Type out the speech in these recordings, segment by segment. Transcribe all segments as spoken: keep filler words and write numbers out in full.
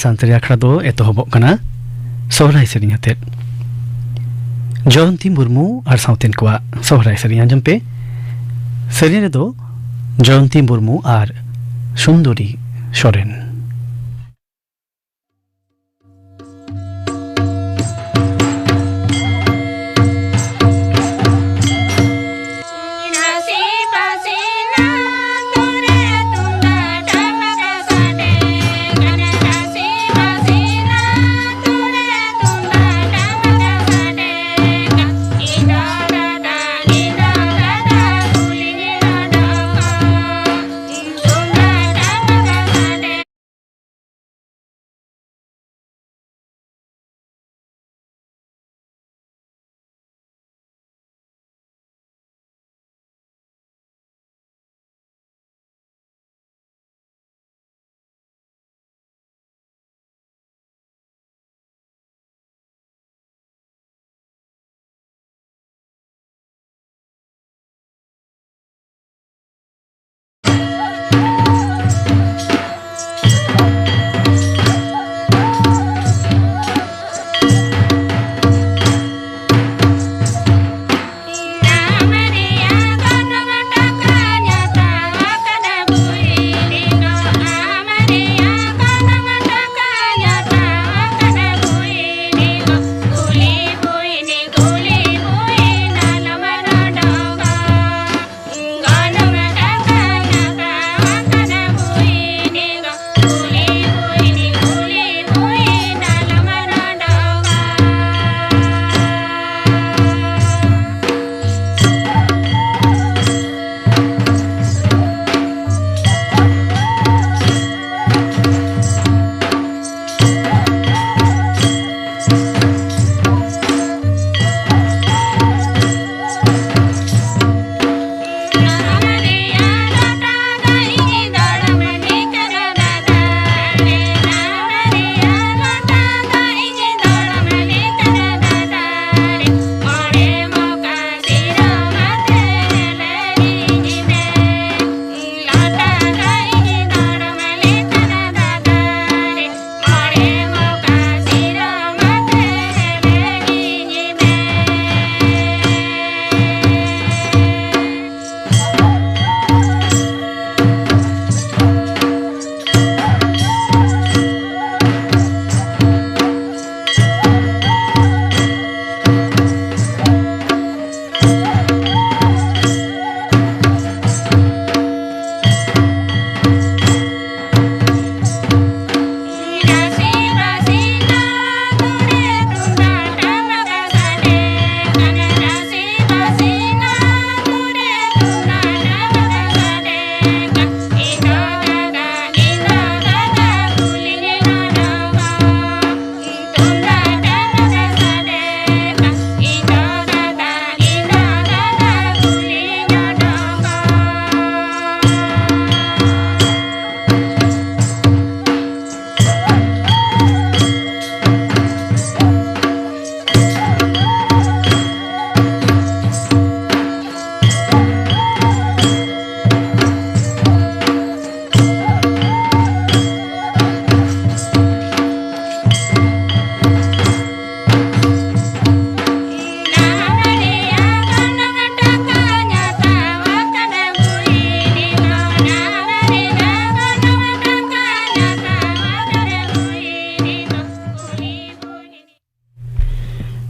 ᱥᱟᱱᱛᱟᱲᱤ ᱟᱠᱷᱲᱟ ᱫᱚ ᱮᱛᱚᱦᱚᱵᱚᱜ ᱠᱟᱱᱟ ᱥᱚᱦᱨᱟᱭ ᱥᱮᱨᱮᱧ ᱟᱛᱮᱫ᱾ ᱡᱚᱭᱚᱱᱛᱤ ᱢᱩᱨᱢᱩ ᱟᱨ ᱥᱟᱶᱛᱮᱱ ᱠᱚᱣᱟᱜ ᱥᱚᱦᱨᱟᱭ ᱥᱮᱨᱮᱧ ᱟᱸᱡᱚᱢ ᱯᱮ᱾ ᱥᱮᱨᱮᱧ ᱨᱮᱫᱚ ᱡᱚᱭᱚᱱᱛᱤ ᱢᱩᱨᱢᱩ ᱟᱨ ᱥᱩᱱᱫᱚᱨᱤ ᱥᱚᱨᱮᱱ᱾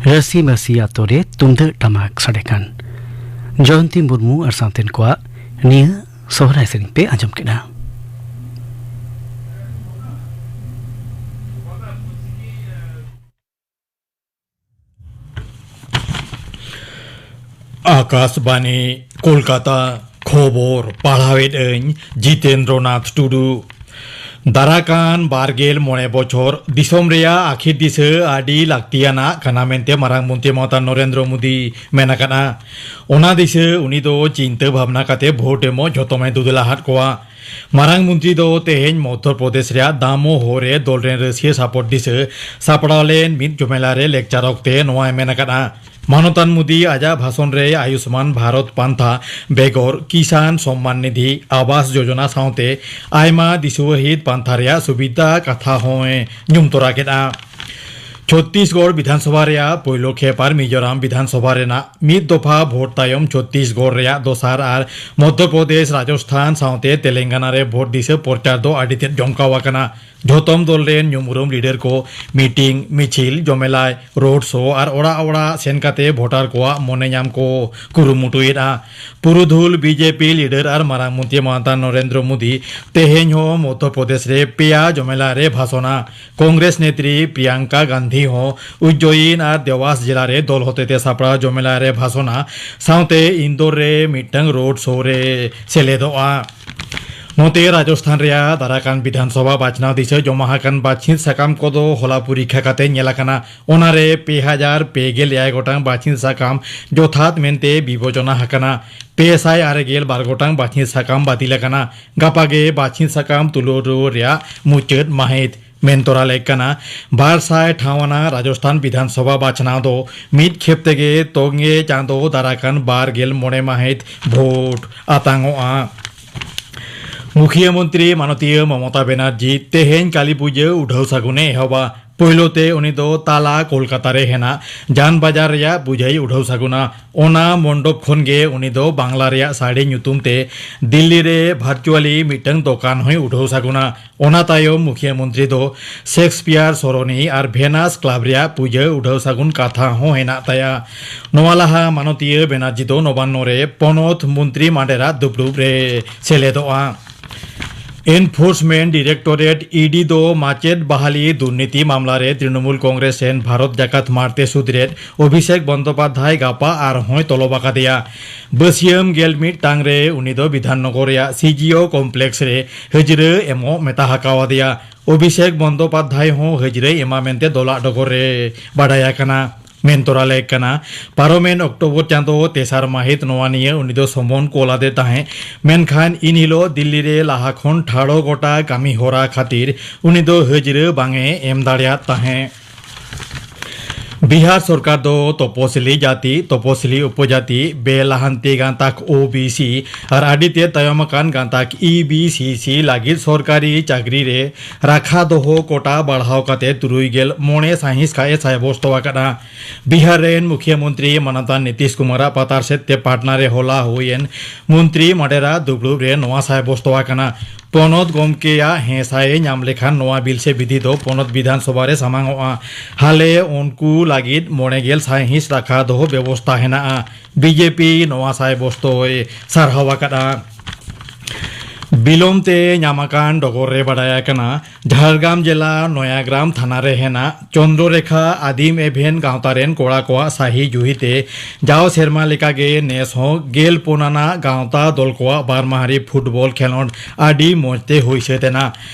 ᱨᱟᱹᱥᱤ ᱢᱟᱹᱥᱤ ᱟᱛᱳ ᱨᱮ ᱛᱩᱢᱫᱟᱹᱜ ᱴᱟᱢᱟᱠ ᱥᱟᱰᱮ ᱠᱟᱱ᱾ ᱡᱚᱭᱚᱱᱛᱤ ᱢᱩᱨᱢᱩ ᱟᱨ ᱥᱟᱶᱛᱮᱱ ᱠᱚᱣᱟᱜ ᱱᱤᱭᱟᱹ ᱥᱚᱦᱨᱟᱭ ᱥᱮᱨᱮᱧ ᱯᱮ ᱟᱸᱡᱚᱢ ᱠᱮᱫᱟ᱾ ᱟᱠᱟᱥᱵᱟᱱᱤ, ᱠᱳᱞᱠᱟᱛᱟ᱾ ᱠᱷᱚᱵᱚᱨ ᱯᱟᱲᱦᱟᱣᱮᱫ ᱟᱹᱧ ᱡᱤᱛᱮᱱᱫᱨᱚᱱᱟᱛᱷ ᱴᱩᱰᱩ᱾ ᱫᱟᱨᱟᱠᱟᱱ ᱵᱟᱨᱜᱮᱞ ᱢᱚᱬᱮ ᱵᱚᱪᱷᱚᱨ ᱫᱤᱥᱚᱢ ᱨᱮᱭᱟᱜ ᱟᱹᱠᱷᱤᱨ ᱫᱤᱥᱟᱹ ᱟᱹᱰᱤ ᱞᱟᱹᱠᱛᱤᱭᱟᱱᱟᱜ ᱠᱟᱱᱟ ᱢᱮᱱᱛᱮ ᱢᱟᱨᱟᱝ ᱢᱚᱱᱛᱨᱤ ᱢᱚᱢᱚᱛᱟ ᱱᱚᱨᱮᱱᱫᱨᱚ ᱢᱳᱫᱤ ᱢᱮᱱ ᱟᱠᱟᱫᱼᱟ᱾ ᱚᱱᱟ ᱫᱤᱥᱟᱹ ᱩᱱᱤ ᱫᱚ ᱪᱤᱱᱛᱟᱹ ᱵᱷᱟᱵᱽᱱᱟ ᱠᱟᱛᱮ ᱵᱷᱳᱴ ᱮᱢᱚᱜ ᱡᱷᱚᱛᱚᱢᱮ ᱫᱩᱫᱞᱟᱦᱟᱫ ᱠᱚᱣᱟ᱾ ᱢᱟᱨᱟᱝ ᱢᱚᱱᱛᱨᱤ ᱫᱚ ᱛᱮᱦᱮᱧ ᱢᱚᱫᱷᱭᱚ ᱯᱨᱚᱫᱮᱥ ᱨᱮᱭᱟᱜ ᱫᱟᱢᱳᱦᱚ ᱨᱮ ᱫᱚᱞ ᱨᱮᱱ ᱨᱟᱹᱥᱤᱭᱟᱹ ᱥᱟᱯᱚᱴ ᱫᱤᱥᱟᱹ ᱥᱟᱯᱲᱟᱣ ᱞᱮᱱ ᱢᱤᱫ ᱡᱚᱢᱮᱞᱟ ᱨᱮ ᱞᱮᱠᱪᱟᱨ ᱚᱠᱛᱮ ᱱᱚᱣᱟᱭ ᱢᱮᱱ ᱟᱠᱟᱫᱼᱟ᱾ ᱢᱟᱱᱚᱛᱟᱱ ᱢᱳᱫᱤ ᱟᱡᱟᱜ ᱵᱷᱟᱥᱚᱱ ᱨᱮ ᱟᱭᱩᱥᱢᱟᱱ ᱵᱷᱟᱨᱚᱛ ᱯᱟᱱᱛᱷᱟ ᱵᱮᱜᱚᱨ ᱠᱤᱥᱟᱱ ᱥᱚᱢᱢᱟᱱ ᱱᱤᱫᱷᱤ ᱟᱵᱟᱥ ᱡᱳᱡᱚᱱᱟ ᱥᱟᱶᱛᱮ ᱟᱭᱢᱟ ᱫᱤᱥᱩᱣᱟᱹᱦᱤᱛ ᱯᱟᱱᱛᱷᱟ ᱨᱮᱭᱟᱜ ᱥᱩᱵᱤᱫᱷᱟ ᱠᱟᱛᱷᱟ ᱦᱚᱸᱭ ᱧᱩᱢ ᱛᱚᱨᱟ ᱠᱮᱫᱼᱟ᱾ ᱪᱷᱚᱛᱛᱤᱥᱜᱚᱲ ᱵᱤᱫᱷᱟᱱᱥᱚᱵᱷᱟ ᱨᱮᱭᱟᱜ ᱯᱳᱭᱞᱳ ᱠᱷᱮᱯ ᱟᱨ ᱢᱤᱡᱳᱨᱟᱢ ᱵᱤᱫᱷᱟᱱᱥᱚᱵᱷᱟ ᱨᱮᱱᱟᱜ ᱢᱤᱫ ᱫᱚᱯᱷᱟ ᱵᱷᱳᱴ ᱛᱟᱭᱚᱢ ᱪᱷᱚᱛᱛᱤᱥᱜᱚᱲ ᱨᱮᱭᱟᱜ ᱫᱚᱥᱟᱨ ᱟᱨ ᱢᱚᱫᱷᱭᱚ ᱯᱨᱚᱫᱮᱥ, ᱨᱟᱡᱚᱥᱛᱷᱟᱱ ᱥᱟᱶᱛᱮ ᱛᱮᱞᱮᱝᱜᱟᱱᱟ ᱨᱮ ᱵᱷᱳᱴ ᱫᱤᱥᱟᱹ ᱯᱨᱚᱪᱟᱨ ᱫᱚ ᱟᱹᱰᱤ ᱛᱮᱫ ᱡᱚᱢᱠᱟᱣ ᱟᱠᱟᱱᱟ᱾ ᱡᱷᱚᱛᱚᱢ ᱫᱚᱞ ᱨᱮᱱ ᱧᱩᱢ ᱩᱨᱩᱢ ᱞᱤᱰᱟᱨ ᱠᱚ ᱢᱤᱴᱤᱝ, ᱢᱤᱪᱷᱤᱞ, ᱡᱚᱢᱮᱞᱟᱭ, ᱨᱳᱰ ᱥᱳ ᱟᱨ ᱚᱲᱟᱜ ᱚᱲᱟᱜ ᱥᱮᱱ ᱠᱟᱛᱮ ᱵᱷᱳᱴᱟᱨ ᱠᱚᱣᱟᱜ ᱢᱚᱱᱮ ᱧᱟᱢ ᱠᱚ ᱠᱩᱨᱩᱢᱩᱴᱩᱭᱮᱫᱼᱟ᱾ ᱯᱩᱨᱩᱫᱷᱩᱞ ᱵᱤᱡᱮᱯᱤ ᱞᱤᱰᱟᱨ ᱟᱨ ᱢᱟᱨᱟᱝ ᱢᱚᱱᱛᱨᱤ ᱢᱚᱢᱚᱛᱟ ᱱᱚᱨᱮᱱᱫᱨᱚ ᱢᱳᱫᱤ ᱛᱮᱦᱮᱧ ᱦᱚᱸ ᱢᱚᱫᱷᱭᱚ ᱯᱨᱚᱫᱮᱥ ᱨᱮ ᱯᱮᱭᱟ ᱡᱚᱢᱮᱞᱟ ᱨᱮ ᱵᱷᱟᱥᱚᱱᱟ᱾ ᱠᱚᱝᱜᱨᱮᱥ ᱱᱮᱛᱨᱤ ᱯᱨᱤᱭᱟᱝᱠᱟ ᱜᱟᱱᱫᱷᱤ ᱦᱚᱸ ᱩᱡᱡᱚᱭᱤᱱ ᱟᱨ ᱫᱮᱣᱟᱥ ᱡᱮᱞᱟ ᱨᱮ ᱫᱚᱞ ᱦᱚᱛᱮᱛᱮ ᱥᱟᱯᱲᱟᱣ ᱡᱚᱢᱮᱞᱟ ᱨᱮ ᱵᱷᱟᱥᱚᱱᱟ ᱥᱟᱶᱛᱮ ᱤᱱᱫᱳᱨ ᱨᱮ ᱢᱤᱫᱴᱟᱝ ᱨᱳᱰ ᱥᱳ ᱨᱮ ᱥᱮᱞᱮᱫᱚᱜᱼᱟ᱾ ᱱᱚᱛᱮ ᱨᱟᱡᱚᱥᱛᱷᱟᱱ ᱨᱮᱭᱟᱜ ᱫᱟᱨᱟᱠᱟᱱ ᱵᱤᱫᱷᱟᱱ ᱥᱚᱵᱷᱟ ᱵᱟᱪᱷᱱᱟᱣ ᱫᱤᱥᱟᱹ ᱡᱚᱢᱟ ᱟᱠᱟᱱ ᱵᱟᱪᱷᱤᱛ ᱥᱟᱠᱟᱢ ᱠᱚᱫᱚ ᱦᱚᱞᱟ ᱯᱚᱨᱤᱠᱠᱷᱟ ᱠᱟᱛᱮ ᱧᱮᱞ ᱟᱠᱟᱱᱟ᱾ ᱚᱱᱟᱨᱮ ᱯᱮ ᱦᱟᱡᱟᱨ ᱯᱮ ᱜᱮᱞ ᱮᱭᱟᱭ ᱜᱚᱴᱟᱝ ᱵᱟᱪᱷᱤᱛ ᱥᱟᱠᱟᱢ ᱡᱚᱛᱷᱟᱛ ᱢᱮᱱᱛᱮ ᱵᱤᱵᱚᱪᱚᱱᱟ ᱟᱠᱟᱱᱟ᱾ ᱯᱮ ᱥᱟᱭ ᱟᱨᱮ ᱜᱮᱞ ᱵᱟᱨ ᱜᱚᱴᱟᱝ ᱵᱟᱪᱷᱤᱛ ᱥᱟᱠᱟᱢ ᱵᱟᱹᱛᱤᱞ ᱟᱠᱟᱱᱟ᱾ ᱜᱟᱯᱟ ᱜᱮ ᱵᱟᱪᱷᱤᱛ ᱥᱟᱠᱟᱢ ᱛᱩᱞᱟᱹᱣ ᱨᱩᱣᱟᱹᱲ ᱨᱮᱭᱟᱜ ᱢᱩᱪᱟᱹᱫ ᱢᱟᱹᱦᱤᱛ᱾ ᱢᱮᱱ ᱛᱚᱨᱟ ᱞᱮᱠ ᱠᱟᱱᱟ, ᱵᱟᱨ ᱥᱟᱭ ᱴᱷᱟᱶ ᱟᱱᱟᱜ ᱨᱟᱡᱚᱥᱛᱷᱟᱱ ᱵᱤᱫᱷᱟᱱ ᱥᱚᱵᱷᱟ ᱵᱟᱪᱷᱱᱟᱣ ᱫᱚ ᱢᱤᱫ ᱠᱷᱮᱯ ᱛᱮᱜᱮ ᱛᱚᱝᱜᱮ ᱪᱟᱸᱫᱚ ᱫᱟᱨᱟᱠᱟᱱ ᱵᱟᱨ ᱜᱮᱞ ᱢᱚᱬᱮ ᱢᱟᱹᱦᱤᱛ ᱵᱷᱳᱴ ᱟᱛᱟᱝᱚᱜᱼᱟ᱾ ᱢᱩᱠᱷᱤᱭᱟᱹ ᱢᱚᱱᱛᱨᱤ ᱢᱟᱱᱚᱛᱤᱭᱟᱹ ᱢᱚᱢᱚᱛᱟ ᱵᱮᱱᱟᱨᱡᱤ ᱛᱮᱦᱮᱧ ᱠᱟᱞᱤ ᱯᱩᱡᱟᱹ ᱩᱰᱷᱟᱹᱣ ᱥᱟᱹᱜᱩᱱᱮ ᱮᱦᱚᱵᱟ᱾ ᱯᱳᱭᱞᱳ ᱛᱮ ᱩᱱᱤ ᱫᱚ ᱛᱟᱞᱟ ᱠᱳᱞᱠᱟᱛᱟ ᱨᱮ ᱦᱮᱱᱟᱜ ᱡᱟᱱ ᱵᱟᱡᱟᱨ ᱨᱮᱭᱟᱜ ᱯᱩᱡᱟᱹᱭ ᱩᱰᱷᱟᱹᱣ ᱥᱟᱹᱜᱩᱱᱟ᱾ ᱚᱱᱟ ᱢᱚᱱᱰᱚᱯ ᱠᱷᱚᱱ ᱜᱮ ᱩᱱᱤ ᱫᱚ ᱵᱟᱝᱞᱟ ᱨᱮᱭᱟᱜ ᱥᱟᱹᱲᱤ ᱧᱩᱛᱩᱢ ᱛᱮ ᱫᱤᱞᱞᱤ ᱨᱮ ᱵᱷᱟᱨᱪᱩᱣᱟᱞᱤ ᱢᱤᱫᱴᱟᱝ ᱫᱚᱠᱟᱱ ᱦᱚᱸᱭ ᱩᱰᱷᱟᱹᱣ ᱥᱟᱹᱜᱩᱱᱟ᱾ ᱚᱱᱟ ᱛᱟᱭᱚᱢ ᱢᱩᱠᱷᱤᱭᱟᱹ ᱢᱚᱱᱛᱨᱤ ᱫᱚ ᱥᱮᱠᱥᱯᱤᱭᱟᱨ ᱥᱚᱨᱚᱱᱤ ᱟᱨ ᱵᱷᱮᱱᱟᱥ ᱠᱞᱟᱵᱽ ᱨᱮᱭᱟᱜ ᱯᱩᱡᱟᱹ ᱩᱰᱷᱟᱹᱣ ᱥᱟᱹᱜᱩᱱ ᱠᱟᱛᱷᱟ ᱦᱚᱸ ᱦᱮᱱᱟᱜ ᱛᱟᱭᱟ᱾ ᱱᱚᱣᱟ ᱞᱟᱦᱟ ᱢᱟᱱᱚᱛᱤᱭᱟᱹ ᱵᱮᱱᱟᱨᱡᱤ ᱫᱚ ᱱᱚᱵᱟᱱᱱᱚ ᱨᱮ ᱯᱚᱱᱚᱛ ᱢᱚᱱᱛᱨᱤ ᱢᱟᱰᱮᱨᱟ ᱫᱩᱯᱲᱩᱵ ᱨᱮ ᱥᱮᱞᱮᱫᱚᱜᱼᱟ᱾ ᱮᱱᱯᱷᱳᱨᱥᱢᱮᱱᱴ ᱰᱤᱨᱮᱠᱴᱚᱨᱮᱴ, ᱤᱰᱤ, ᱫᱚ ᱢᱟᱪᱮᱫ ᱵᱟᱦᱟᱞᱤ ᱫᱩᱨᱱᱤᱛᱤ ᱢᱟᱢᱞᱟ ᱨᱮ ᱛᱨᱤᱱᱚᱢᱩᱞ ᱠᱚᱝᱜᱨᱮᱥ ᱨᱮᱱ ᱵᱷᱟᱨᱚᱛ ᱡᱟᱠᱟᱛ ᱢᱟᱲᱛᱮ ᱥᱩᱫᱽ ᱨᱮᱱ ᱚᱵᱷᱤᱥᱮᱠ ᱵᱚᱱᱫᱳᱯᱟᱫᱽᱫᱷᱟᱭ ᱜᱟᱯᱟ ᱟᱨᱦᱚᱸᱭ ᱛᱚᱞᱚᱵ ᱟᱠᱟᱫᱮᱭᱟ᱾ ᱵᱟᱹᱥᱤᱭᱟᱹᱢ ᱜᱮᱞ ᱢᱤᱫ ᱴᱟᱝ ᱨᱮ ᱩᱱᱤ ᱫᱚ ᱵᱤᱫᱷᱟᱱ ᱱᱚᱜᱚᱨ ᱨᱮᱭᱟᱜ ᱥᱤᱡᱤᱳ ᱠᱚᱢᱯᱞᱮᱠᱥ ᱨᱮ ᱦᱟᱹᱡᱨᱟᱹ ᱮᱢᱚᱜ ᱢᱮᱛᱟ ᱟᱠᱟᱣᱟᱫᱮᱭᱟ᱾ ᱚᱵᱷᱤᱥᱮᱠ ᱵᱚᱱᱫᱳᱯᱟᱫᱽᱫᱷᱟᱭ ᱦᱚᱸ ᱦᱟᱹᱡᱨᱟᱹᱭ ᱮᱢᱟ ᱢᱮᱱᱛᱮ ᱫᱚᱞᱟᱜ ᱰᱚᱜᱚᱨ ᱨᱮ ᱵᱟᱰᱟᱭ ᱟᱠᱟᱱᱟ᱾ ᱢᱮᱱ ᱛᱚᱨᱟ ᱞᱮᱠ ᱠᱟᱱᱟ, ᱯᱟᱨᱚᱢᱮᱱ ᱚᱠᱴᱳᱵᱚᱨ ᱪᱟᱸᱫᱚ ᱛᱮᱥᱟᱨ ᱢᱟᱹᱦᱤᱛ ᱱᱚᱣᱟ ᱱᱤᱭᱟᱹ ᱩᱱᱤ ᱫᱚ ᱥᱚᱢᱚᱱ ᱠᱚᱞ ᱟᱫᱮ ᱛᱟᱦᱮᱸᱫ, ᱢᱮᱱᱠᱷᱟᱱ ᱤᱱ ᱦᱤᱞᱳᱜ ᱫᱤᱞᱞᱤ ᱨᱮ ᱞᱟᱦᱟ ᱠᱷᱚᱱ ᱴᱷᱟᱲᱚ ᱜᱚᱴᱟ ᱠᱟᱹᱢᱤ ᱦᱚᱨᱟ ᱠᱷᱟᱹᱛᱤᱨ ᱩᱱᱤ ᱫᱚ ᱦᱟᱹᱡᱨᱟᱹ ᱵᱟᱝ ᱮ ᱮᱢ ᱫᱟᱲᱮᱭᱟᱫ ᱛᱟᱦᱮᱸᱫ᱾ ᱵᱤᱦᱟᱨ ᱥᱚᱨᱠᱟᱨ ᱫᱚ ᱛᱚᱯᱚᱥᱤᱞᱤ ᱡᱟᱹᱛᱤ, ᱛᱚᱯᱚᱥᱤᱞᱤ ᱩᱯᱚᱡᱟᱹᱛᱤ, ᱵᱮᱞᱟᱦᱟᱱᱛᱤ ᱜᱟᱸᱛᱟᱠ, ᱳ ᱵᱤ ᱥᱤ, ᱟᱨ ᱟᱹᱰᱤ ᱛᱮ ᱛᱟᱭᱚᱢ ᱟᱠᱟᱱ ᱜᱟᱸᱛᱟᱠ, ᱤ ᱵᱤ ᱥᱤ ᱥᱤ, ᱞᱟᱹᱜᱤᱫ ᱥᱚᱨᱠᱟᱨᱤ ᱪᱟᱹᱠᱨᱤ ᱨᱮ ᱨᱟᱠᱷᱟ ᱫᱚᱦᱚ ᱠᱚᱴᱟ ᱵᱟᱲᱦᱟᱣ ᱠᱟᱛᱮ ᱛᱩᱨᱩᱭ ᱜᱮᱞ ᱢᱚᱬᱮ ᱥᱟᱭᱦᱤᱸᱥ ᱠᱷᱟᱡ ᱮ ᱥᱟᱭᱵᱚᱥᱛᱚ ᱟᱠᱟᱫᱼᱟ᱾ ᱵᱤᱦᱟᱨ ᱨᱮᱱ ᱢᱩᱠᱷᱤᱭᱟᱹ ᱢᱚᱱᱛᱨᱤ ᱢᱟᱱᱟᱛᱟᱱ ᱱᱤᱛᱤᱥ ᱠᱩᱢᱟᱨᱟᱜ ᱯᱟᱛᱟᱨ ᱥᱮᱫ ᱛᱮ ᱯᱟᱴᱱᱟ ᱨᱮ ᱦᱚᱞᱟ ᱦᱩᱭᱮᱱ ᱢᱚᱱᱛᱨᱤ ᱢᱟᱰᱮᱨᱟ ᱫᱩᱯᱲᱩᱵ ᱨᱮ ᱱᱚᱣᱟ ᱥᱟᱭᱵᱚᱥᱛᱚ ᱟᱠᱟᱱᱟ᱾ ᱯᱚᱱᱚᱛ ᱜᱚᱢᱠᱮᱭᱟᱜ ᱦᱮᱸ ᱥᱟᱭ ᱮ ᱧᱟᱢ ᱞᱮᱠᱷᱟᱱ ᱱᱚᱣᱟ ᱵᱤᱞ ᱥᱮ ᱵᱤᱫᱷᱤ ᱫᱚ ᱯᱚᱱᱚᱛ ᱵᱤᱫᱷᱟᱱ ᱥᱚᱵᱷᱟ ᱨᱮ ᱥᱟᱢᱟᱝᱚᱜᱼᱟ᱾ ᱦᱟᱞᱮ ᱩᱱᱠᱩ ᱞᱟᱹᱜᱤᱫ ᱢᱚᱬᱮ ᱜᱮᱞ ᱥᱟᱭᱦᱤᱸᱥ ᱨᱟᱠᱷᱟ ᱫᱚᱦᱚ ᱵᱮᱵᱚᱥᱛᱟ ᱦᱮᱱᱟᱜᱼᱟ᱾ ᱵᱤ ᱡᱮ ᱯᱤ ᱱᱚᱣᱟ ᱥᱟᱭᱵᱚᱥᱛᱚᱭ ᱥᱟᱨᱦᱟᱣ ᱟᱠᱟᱫᱼᱟ᱾ ᱵᱤᱞᱚᱢ ᱛᱮ ᱧᱟᱢ ᱟᱠᱟᱱ ᱰᱚᱜᱚᱨ ᱨᱮ ᱵᱟᱰᱟᱭ ᱟᱠᱟᱱᱟ, ᱡᱷᱟᱲᱜᱨᱟᱢ ᱡᱮᱞᱟ ᱱᱚᱭᱟᱜᱨᱟᱢ ᱛᱷᱟᱱᱟ ᱨᱮ ᱦᱮᱱᱟᱜ ᱪᱚᱱᱫᱨᱚᱨᱮᱠᱷᱟ ᱟᱹᱫᱤᱢ ᱮᱵᱷᱮᱱ ᱜᱟᱶᱛᱟ ᱨᱮᱱ ᱠᱚᱲᱟ ᱠᱚᱣᱟᱜ ᱥᱟᱹᱦᱤ ᱡᱩᱦᱤ ᱛᱮ ᱡᱟᱣ ᱥᱮᱨᱢᱟ ᱞᱮᱠᱟᱜᱮ ᱱᱮᱥ ᱦᱚᱸ ᱜᱮᱞ ᱯᱩᱱ ᱟᱱᱟᱜ ᱜᱟᱶᱛᱟ ᱫᱚᱞ ᱠᱚᱣᱟᱜ ᱵᱟᱨ ᱢᱟᱦᱟᱨᱤ ᱯᱷᱩᱴᱵᱚᱞ ᱠᱷᱮᱞᱚᱸᱰ ᱟᱹᱰᱤ ᱢᱚᱸᱡᱽ ᱛᱮ ᱦᱩᱭ ᱥᱟᱹᱛ ᱮᱱᱟ᱾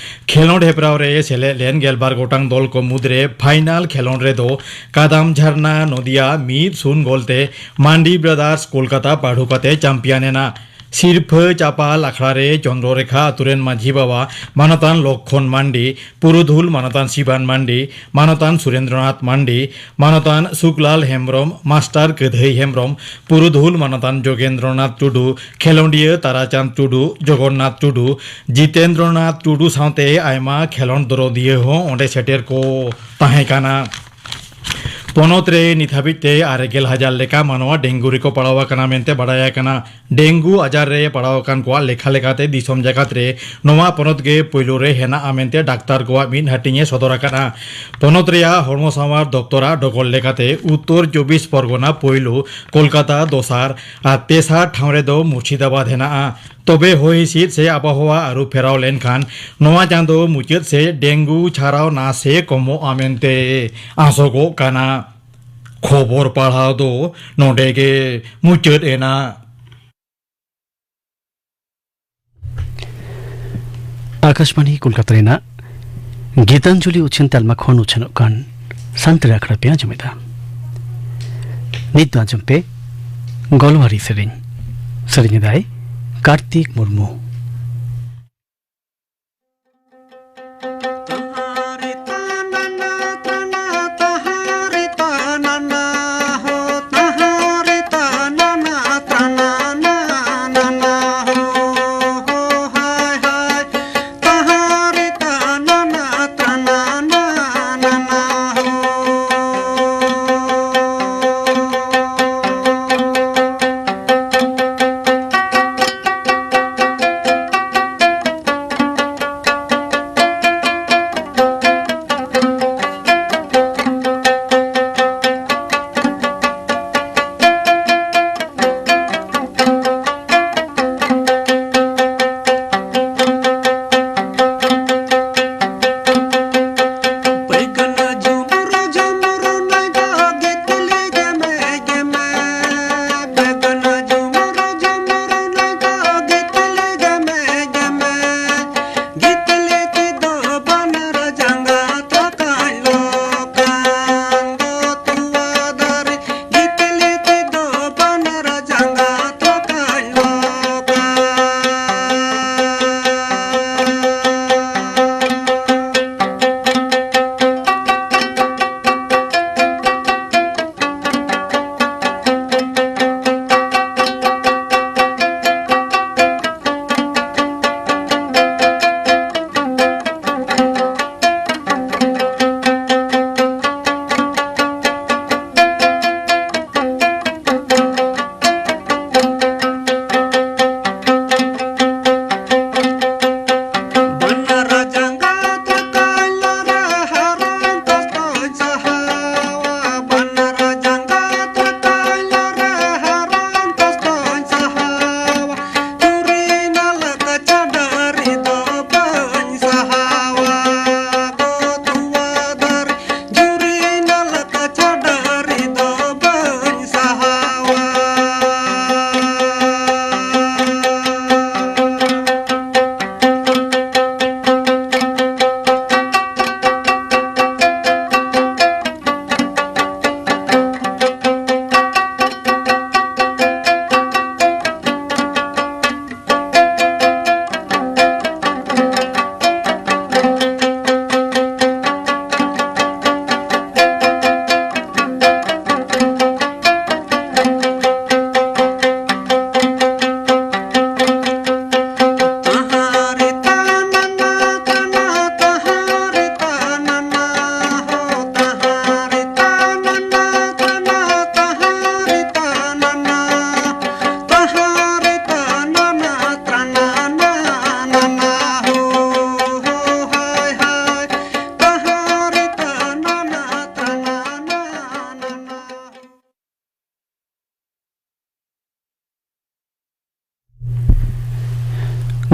ᱠᱷᱮᱞᱚᱸᱰ ᱦᱮᱯᱨᱟᱣ ᱨᱮ ᱥᱮᱞᱮᱫ ᱞᱮᱱ ᱜᱮᱞᱵᱟᱨ ᱜᱚᱴᱟᱝ ᱫᱚᱞ ᱠᱚ ᱢᱩᱫᱽᱨᱮ ᱯᱷᱟᱭᱱᱟᱞ ᱠᱷᱮᱞᱚᱸᱰ ᱨᱮᱫᱚ ᱠᱟᱫᱟᱢ ᱡᱷᱟᱨᱱᱟ ᱱᱚᱫᱤᱭᱟ ᱢᱤᱫ ᱥᱩᱱ ᱜᱳᱞ ᱛᱮ ᱢᱟᱱᱰᱤ ᱵᱨᱟᱫᱟᱨᱥ ᱠᱳᱞᱠᱟᱛᱟ ᱯᱟᱹᱰᱩ ᱠᱟᱛᱮ ᱪᱟᱢᱯᱤᱭᱟᱱ ᱮᱱᱟ᱾ ᱥᱤᱨᱯᱷᱟᱹ ᱪᱟᱯᱟᱞ ᱟᱠᱷᱲᱟ ᱨᱮ ᱪᱚᱱᱫᱨᱚ ᱨᱮᱠᱷᱟ ᱟᱛᱳ ᱨᱮᱱ ᱢᱟᱹᱡᱷᱤ ᱵᱟᱵᱟ ᱢᱟᱱᱚᱛᱟᱱ ᱞᱚᱠᱠᱷᱚᱱ ᱢᱟᱱᱰᱤ, ᱯᱩᱨᱩᱫᱷᱩᱞ ᱢᱟᱱᱚᱛᱟᱱ ᱥᱤᱵᱟᱱ ᱢᱟᱱᱰᱤ, ᱢᱟᱱᱚᱛᱟᱱ ᱥᱩᱨᱮᱱᱫᱨᱚᱱᱟᱛᱷ ᱢᱟᱱᱰᱤ, ᱢᱟᱱᱚᱛᱟᱱ ᱥᱩᱠᱞᱟᱞ ᱦᱮᱢᱵᱽᱨᱚᱢ, ᱢᱟᱥᱴᱟᱨ ᱠᱟᱹᱫᱷᱟᱹᱭ ᱦᱮᱢᱵᱽᱨᱚᱢ, ᱯᱩᱨᱩᱫᱷᱩᱞ ᱢᱟᱱᱚᱛᱟᱱ ᱡᱳᱜᱮᱱᱫᱨᱚᱱᱟᱛᱷ ᱴᱩᱰᱩ, ᱠᱷᱮᱞᱳᱸᱰᱤᱭᱟᱹ ᱛᱟᱨᱟᱪᱟᱸᱫᱽ ᱴᱩᱰᱩ, ᱡᱚᱜᱚᱱᱱᱟᱛᱷ ᱴᱩᱰᱩ, ᱡᱤᱛᱮᱱᱫᱨᱚᱱᱟᱛᱷ ᱴᱩᱰᱩ ᱥᱟᱶᱛᱮ ᱟᱭᱢᱟ ᱠᱷᱮᱞᱳᱸᱰ ᱫᱚᱨᱚᱫᱤᱭᱟᱹ ᱦᱚᱸ ᱚᱸᱰᱮ ᱥᱮᱴᱮᱨ ᱠᱚ ᱛᱟᱦᱮᱸ ᱠᱟᱱᱟ᱾ ᱯᱚᱱᱚᱛ ᱨᱮ ᱱᱤᱛ ᱦᱟᱹᱵᱤᱡ ᱛᱮ ᱟᱨᱮ ᱜᱮᱞ ᱦᱟᱡᱟᱨ ᱞᱮᱠᱟ ᱢᱟᱱᱣᱟ ᱰᱮᱝᱜᱩ ᱨᱮᱠᱚ ᱯᱟᱲᱟᱣ ᱟᱠᱟᱱᱟ ᱢᱮᱱᱛᱮ ᱵᱟᱰᱟᱭ ᱟᱠᱟᱱᱟ᱾ ᱰᱮᱝᱜᱩ ᱟᱡᱟᱨ ᱨᱮ ᱯᱟᱲᱟᱣ ᱟᱠᱟᱱ ᱠᱚᱣᱟᱜ ᱞᱮᱠᱷᱟ ᱞᱮᱠᱟᱛᱮ ᱫᱤᱥᱚᱢ ᱡᱟᱠᱟᱛ ᱨᱮ ᱱᱚᱣᱟ ᱯᱚᱱᱚᱛ ᱜᱮ ᱯᱳᱭᱞᱳ ᱨᱮ ᱦᱮᱱᱟᱜᱼᱟ ᱢᱮᱱᱛᱮ ᱰᱟᱠᱛᱟᱨ ᱠᱚᱣᱟᱜ ᱢᱤᱫ ᱦᱟᱹᱴᱤᱧ ᱮ ᱥᱚᱫᱚᱨ ᱟᱠᱟᱫᱼᱟ᱾ ᱯᱚᱱᱚᱛ ᱨᱮᱭᱟᱜ ᱦᱚᱲᱢᱚ ᱥᱟᱶᱟᱨ ᱫᱚᱯᱛᱚᱨᱟᱜ ᱰᱚᱜᱚᱨ ᱞᱮᱠᱟᱛᱮ ᱩᱛᱛᱚᱨ ᱪᱚᱵᱵᱤᱥ ᱯᱚᱨᱜᱚᱱᱟ ᱯᱳᱭᱞᱳ, ᱠᱳᱞᱠᱟᱛᱟ ᱫᱚᱥᱟᱨ ᱟᱨ ᱛᱮᱥᱟᱨ ᱴᱷᱟᱶ ᱨᱮᱫᱚ ᱢᱩᱨᱥᱤᱫᱟᱵᱟᱫᱽ ᱦᱮᱱᱟᱜᱼᱟ᱾ ᱛᱚᱵᱮ ᱦᱚᱭ ᱦᱤᱸᱥᱤᱫ ᱥᱮ ᱟᱵᱚᱦᱟᱣᱟ ᱟᱹᱨᱩ ᱯᱷᱮᱨᱟᱣ ᱞᱮᱱᱠᱷᱟᱱ ᱱᱚᱣᱟ ᱪᱟᱸᱫᱚ ᱢᱩᱪᱟᱹᱫ ᱥᱮᱫ ᱰᱮᱝᱜᱩ ᱪᱷᱟᱨᱟᱣ ᱱᱟᱥᱮ ᱠᱚᱢᱚᱜᱼᱟ ᱢᱮᱱᱛᱮ ᱟᱥᱚᱜᱚᱜ ᱠᱟᱱᱟ᱾ ᱠᱷᱚᱵᱚᱨ ᱯᱟᱲᱦᱟᱣ ᱫᱚ ᱱᱚᱰᱮ ᱜᱮ ᱢᱩᱪᱟᱹᱫ ᱮᱱᱟ᱾ ᱟᱠᱟᱥᱵᱟᱬᱤ ᱠᱳᱞᱠᱟᱛᱟ ᱨᱮᱱᱟᱜ ᱜᱤᱛᱟᱧᱡᱚᱞᱤ ᱩᱪᱷᱟᱹᱱ ᱛᱟᱞᱢᱟ ᱠᱷᱚᱱ ᱩᱪᱷᱟᱹᱱᱚᱜ ᱠᱟᱱ ᱥᱟᱱᱛᱟᱲᱤ ᱟᱠᱷᱲᱟ ᱯᱮ ᱟᱸᱡᱚᱢᱮᱫᱟ᱾ ᱱᱤᱛ ᱫᱚ ᱟᱸᱡᱚᱢ ᱯᱮ ᱜᱚᱞᱣᱟᱨᱤ ᱥᱮᱨᱮᱧ᱾ ᱥᱮᱨᱮᱧ ᱮᱫᱟᱭ ᱠᱟᱨᱛᱤᱠ ᱢᱩᱨᱢᱩ᱾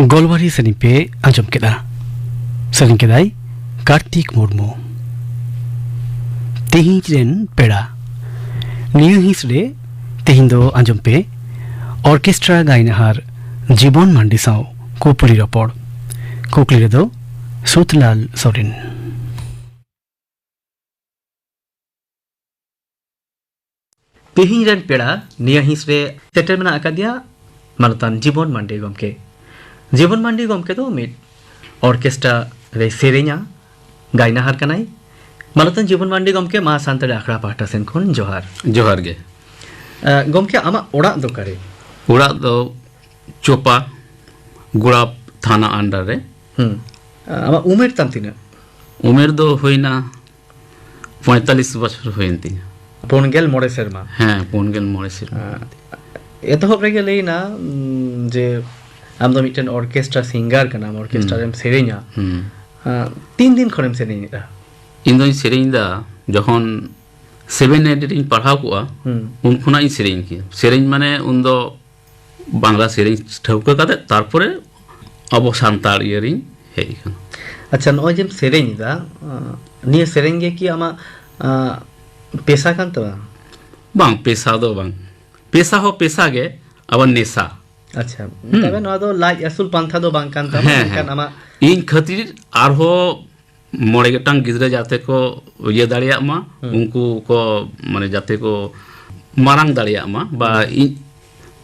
ᱜᱳᱞᱣᱟᱨᱤ ᱥᱮᱨᱮᱧ ᱯᱮ ᱟᱸᱡᱚᱢ ᱠᱮᱫᱟ᱾ ᱥᱮᱨᱮᱧ ᱠᱮᱫᱟᱭ ᱠᱟᱨᱛᱤᱠ ᱢᱩᱨᱢᱩ᱾ ᱛᱮᱦᱮᱧ ᱨᱮᱱ ᱯᱮᱲᱟ, ᱱᱤᱭᱟᱹ ᱦᱤᱸᱥ ᱨᱮ ᱛᱮᱦᱮᱧ ᱫᱚ ᱟᱸᱡᱚᱢ ᱯᱮ ᱚᱨᱠᱮᱥᱴᱨᱟ ᱜᱟᱭᱱᱟᱦᱟᱨ ᱡᱤᱵᱚᱱ ᱢᱟᱱᱰᱤ ᱥᱟᱶ ᱠᱩᱯᱞᱤ ᱨᱚᱯᱚᱲ᱾ ᱠᱩᱠᱞᱤ ᱨᱮᱫᱚ ᱥᱩᱛᱞᱟᱞ ᱥᱚᱨᱮᱱ᱾ ᱛᱮᱦᱮᱧ ᱨᱮᱱ ᱯᱮᱲᱟ ᱱᱤᱭᱟᱹ ᱦᱤᱸᱥ ᱨᱮ ᱥᱮᱴᱮᱨ ᱢᱮᱱᱟᱜ ᱟᱠᱟᱫᱮᱭᱟ ᱢᱟᱱᱚᱛᱟᱱ ᱡᱤᱵᱚᱱ ᱢᱟᱱᱰᱤ ᱜᱚᱢᱠᱮ᱾ ᱡᱤᱵᱚᱱ ᱢᱟᱱᱰᱤ ᱜᱚᱢᱠᱮ ᱫᱚ ᱢᱤᱫ ᱚᱨᱠᱮᱥᱴᱨᱟ ᱨᱮᱭ ᱥᱮᱨᱮᱧᱟ, ᱜᱟᱭᱱᱟᱦᱟᱨ ᱠᱟᱱᱟᱭ᱾ ᱢᱟᱱᱚᱛᱟᱱ ᱡᱤᱵᱚᱱ ᱢᱟᱱᱰᱤ ᱜᱚᱢᱠᱮ, ᱢᱟ ᱥᱟᱱᱛᱟᱲᱤ ᱟᱠᱷᱲᱟ ᱯᱟᱦᱴᱟ ᱥᱮᱱ ᱠᱷᱚᱱ ᱡᱚᱦᱟᱨ᱾ ᱡᱚᱦᱟᱨ ᱜᱮ᱾ ᱮ, ᱜᱚᱢᱠᱮ, ᱟᱢᱟᱜ ᱚᱲᱟᱜ ᱫᱚ ᱚᱠᱟᱨᱮ? ᱚᱲᱟᱜ ᱫᱚ ᱪᱳᱯᱟ, ᱜᱳᱲᱟᱯ ᱛᱷᱟᱱᱟ under ᱨᱮ᱾ ᱦᱩᱸ᱾ ᱟᱢᱟᱜ ᱩᱢᱮᱨ ᱛᱟᱢ ᱛᱤᱱᱟᱹᱜ? ᱩᱢᱮᱨ ᱫᱚ ᱦᱩᱭᱱᱟ ᱯᱚᱸᱭᱛᱟᱞᱞᱤᱥ ᱵᱚᱪᱷᱚᱨ ᱦᱩᱭᱮᱱ ᱛᱤᱧᱟ᱾ ᱯᱩᱱ ᱜᱮᱞ ᱢᱚᱬᱮ ᱥᱮᱨᱢᱟ᱾ ᱦᱮᱸ, ᱯᱩᱱ ᱜᱮᱞ ᱢᱚᱬᱮ ᱥᱮᱨᱢᱟ᱾ ᱟᱸ, ᱮᱛᱚᱦᱚᱵ ᱨᱮᱜᱮ ᱞᱟᱹᱭ ᱮᱱᱟ, ᱩᱢ, ᱡᱮ ᱟᱢ ᱫᱚ ᱢᱤᱫᱴᱮᱱ ᱚᱨᱠᱮᱥᱴᱨᱟ ᱥᱤᱝᱜᱟᱨ ᱠᱟᱱᱟᱢ, ᱚᱨᱠᱮᱥᱴᱨᱟ ᱦᱩᱸ᱾ ᱨᱮᱢ ᱥᱮᱨᱮᱧᱟ᱾ ᱦᱩᱸ᱾ ᱟᱸ, ᱛᱤᱱ ᱫᱤᱱ ᱠᱷᱚᱱᱮᱢ ᱥᱮᱨᱮᱧᱮᱫᱼᱟ? ᱤᱧ ᱫᱚᱧ ᱥᱮᱨᱮᱧ ᱮᱫᱟ ᱡᱚᱠᱷᱚᱱ ᱥᱮᱵᱷᱮᱱ ᱮᱭᱤᱴ ᱨᱤᱧ ᱯᱟᱲᱦᱟᱣ ᱠᱚᱜᱼᱟ, ᱦᱩᱸ᱾ ᱩᱱ ᱠᱷᱚᱱᱟᱜ ᱤᱧ ᱥᱮᱨᱮᱧ ᱠᱮᱭᱟ᱾ ᱥᱮᱨᱮᱧ ᱢᱟᱱᱮ ᱩᱱᱫᱚ ᱵᱟᱝᱞᱟ ᱥᱮᱨᱮᱧ ᱴᱷᱟᱹᱣᱠᱟᱹ ᱠᱟᱛᱮ, ᱛᱟᱨᱯᱚᱨᱮ ᱟᱵᱚ ᱥᱟᱱᱛᱟᱲ ᱤᱭᱟᱹ ᱨᱤᱧ ᱦᱮᱡ ᱟᱠᱟᱱᱟ᱾ ᱟᱪᱪᱷᱟ, ᱱᱚᱜᱼᱚᱭ ᱡᱮᱢ ᱥᱮᱨᱮᱧ ᱮᱫᱟ, ᱟᱸ, ᱱᱤᱭᱟᱹ ᱥᱮᱨᱮᱧ ᱜᱮ ᱠᱤ ᱟᱢᱟᱜ, ᱟᱸ, ᱯᱮᱥᱟ ᱠᱟᱱ ᱛᱟᱢᱟ? ᱵᱟᱝ, ᱯᱮᱥᱟ ᱫᱚ ᱵᱟᱝ᱾ ᱯᱮᱥᱟ ᱦᱚᱸ ᱯᱮᱥᱟ ᱜᱮ, ᱟᱵᱟᱨ ᱱᱮᱥᱟ᱾ ᱟᱪᱪᱷᱟ, ᱦᱩᱸ᱾ ᱛᱚᱵᱮ ᱱᱚᱣᱟ ᱫᱚ ᱞᱟᱡ ᱟᱹᱥᱩᱞ ᱯᱟᱱᱛᱷᱟ ᱫᱚ ᱵᱟᱝ ᱠᱟᱱ ᱛᱟᱢᱟ, ᱦᱮᱸ, ᱢᱮᱱᱠᱷᱟᱱ ᱦᱮᱸ᱾ ᱟᱢᱟᱜ ᱤᱧ ᱠᱷᱟᱹᱛᱤᱨ ᱟᱨᱦᱚᱸ ᱢᱚᱬᱮ ᱜᱚᱴᱟᱝ ᱜᱤᱫᱽᱨᱟᱹ ᱡᱟᱛᱮ ᱠᱚ ᱤᱭᱟᱹ ᱫᱟᱲᱮᱭᱟᱜ ᱢᱟ, ᱦᱩᱸ᱾ ᱩᱱᱠᱩ ᱠᱚ, ᱢᱟᱱᱮ, ᱡᱟᱛᱮ ᱠᱚ ᱢᱟᱨᱟᱝ ᱫᱟᱲᱮᱭᱟᱜ ᱢᱟ, ᱵᱟ ᱦᱩᱸ᱾ ᱤᱧ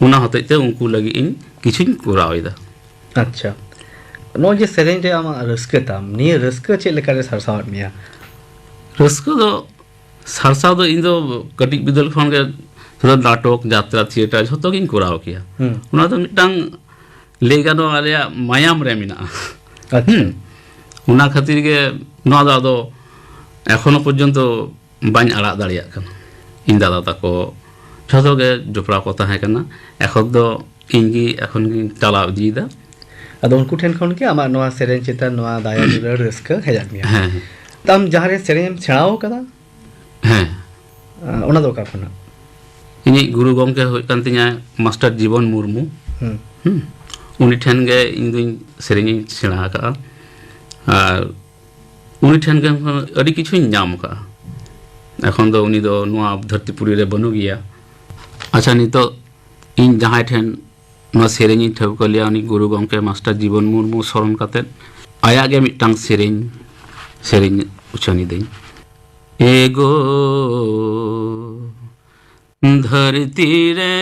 ᱚᱱᱟ ᱦᱚᱛᱮᱡ ᱛᱮ ᱩᱱᱠᱩ ᱞᱟᱹᱜᱤᱫ ᱤᱧ ᱠᱤᱪᱷᱩᱧ ᱠᱚᱨᱟᱣ ᱮᱫᱟ᱾ ᱟᱪᱪᱷᱟ, ᱱᱚᱜᱼᱚᱭ ᱡᱮ ᱥᱮᱨᱮᱧ ᱨᱮ ᱟᱢᱟᱜ ᱨᱟᱹᱥᱠᱟᱹ ᱛᱟᱢ, ᱱᱤᱭᱟᱹ ᱨᱟᱹᱥᱠᱟᱹ ᱪᱮᱫ ᱞᱮᱠᱟᱨᱮ ᱥᱟᱨᱥᱟᱣᱟᱫ ᱢᱮᱭᱟ? ᱨᱟᱹᱥᱠᱟᱹ ᱫᱚ ᱥᱟᱨᱥᱟᱣ ᱫᱚ ᱤᱧ ᱫᱚ ᱠᱟᱹᱴᱤᱡ ᱵᱤᱫᱟᱹᱞ ᱠᱷᱚᱱ ᱜᱮ ᱥᱩᱫᱷᱩ ᱱᱟᱴᱚᱠ, ᱡᱟᱛᱨᱟ, ᱛᱷᱤᱭᱮᱴᱟᱨ ᱡᱷᱚᱛᱚ ᱜᱤᱧ ᱠᱚᱨᱟᱣ ᱠᱮᱭᱟ᱾ ᱦᱩᱸ᱾ ᱚᱱᱟ ᱫᱚ ᱢᱤᱫᱴᱟᱝ ᱞᱟᱹᱭ ᱜᱟᱱᱚᱜᱼᱟ, ᱟᱞᱮᱭᱟᱜ ᱢᱟᱭᱟᱢ ᱨᱮ ᱢᱮᱱᱟᱜᱼᱟ᱾ ᱟᱪᱪᱷᱟ᱾ ᱦᱩᱸ᱾ ᱚᱱᱟ ᱠᱷᱟᱹᱛᱤᱨ ᱜᱮ ᱱᱚᱣᱟ ᱫᱚ ᱟᱫᱚ ᱮᱠᱷᱚᱱᱳ ᱯᱚᱨᱡᱚᱱᱛᱚ ᱵᱟᱹᱧ ᱟᱲᱟᱜ ᱫᱟᱲᱮᱭᱟᱜ ᱠᱟᱱᱟ᱾ ᱤᱧ ᱫᱟᱫᱟ ᱛᱟᱠᱚ ᱡᱷᱚᱛᱚ ᱜᱮ ᱡᱚᱯᱲᱟᱣ ᱠᱚ ᱛᱟᱦᱮᱸ ᱠᱟᱱᱟ᱾ ᱮᱠᱷᱚᱱ ᱫᱚ ᱤᱧ ᱜᱮ ᱮᱠᱷᱚᱱ ᱜᱤᱧ ᱪᱟᱞᱟᱣ ᱤᱫᱤᱭᱮᱫᱟ᱾ ᱟᱫᱚ ᱩᱱᱠᱩ ᱴᱷᱮᱱ ᱠᱷᱚᱱ ᱜᱮ ᱟᱢᱟᱜ ᱱᱚᱣᱟ ᱥᱮᱨᱮᱧ ᱪᱮᱛᱟᱱ ᱱᱚᱣᱟ ᱫᱟᱭᱟ ᱫᱩᱞᱟᱹᱲ ᱨᱟᱹᱥᱠᱟᱹ ᱦᱮᱡ ᱟᱫ ᱢᱮᱭᱟ᱾ ᱦᱮᱸ, ᱦᱮᱸ᱾ ᱟᱢ ᱡᱟᱦᱟᱸᱨᱮ ᱥᱮᱨᱮᱧ ᱮᱢ ᱥᱮᱬᱟᱣ ᱠᱟᱫᱟ? ᱦᱮᱸ᱾ ᱟᱸ, ᱚᱱᱟ ᱫᱚ ᱚᱠᱟ ᱠᱷᱚᱱᱟᱜ? ᱤᱧᱤᱡ ᱜᱩᱨᱩ ᱜᱚᱢᱠᱮ ᱦᱩᱭᱩᱜ ᱠᱟᱱ ᱛᱤᱧᱟᱹ ᱢᱟᱥᱴᱟᱨ ᱡᱤᱵᱚᱱ ᱢᱩᱨᱢᱩ᱾ ᱦᱩᱸ᱾ ᱦᱩᱸ᱾ ᱩᱱᱤ ᱴᱷᱮᱱ ᱜᱮ ᱤᱧ ᱫᱩᱧ ᱥᱮᱨᱮᱧ ᱤᱧ ᱥᱮᱬᱟ ᱟᱠᱟᱫᱼᱟ᱾ ᱟᱨ ᱩᱱᱤ ᱴᱷᱮᱱ ᱜᱮ ᱟᱹᱰᱤ ᱠᱤᱪᱷᱩᱧ ᱧᱟᱢ ᱟᱠᱟᱫᱼᱟ᱾ ᱮᱠᱷᱚᱱ ᱫᱚ ᱩᱱᱤ ᱫᱚ ᱱᱚᱣᱟ ᱫᱷᱟᱹᱨᱛᱤ ᱯᱩᱨᱤ ᱨᱮ ᱵᱟᱹᱱᱩᱜ ᱜᱮᱭᱟ᱾ ᱟᱪᱪᱷᱟ, ᱱᱤᱛᱚᱜ ᱤᱧ ᱡᱟᱦᱟᱸᱭ ᱴᱷᱮᱱ ᱱᱚᱣᱟ ᱥᱮᱨᱮᱧ ᱤᱧ ᱴᱷᱟᱹᱣᱠᱟᱹ ᱞᱮᱭᱟ, ᱩᱱᱤ ᱜᱩᱨᱩ ᱜᱚᱢᱠᱮ ᱢᱟᱥᱴᱟᱨ ᱡᱤᱵᱚᱱ ᱢᱩᱨᱢᱩ ᱥᱚᱨᱚᱱ ᱠᱟᱛᱮᱫ ᱟᱭᱟᱜ ᱜᱮ ᱢᱤᱫᱴᱟᱝ ᱥᱮᱨᱮᱧ, ᱥᱮᱨᱮᱧ ᱩᱪᱷᱟᱹᱱ ᱤᱫᱟᱹᱧ᱾ ᱮᱜᱳ ᱫᱷᱟᱹᱨᱛᱤ ᱨᱮ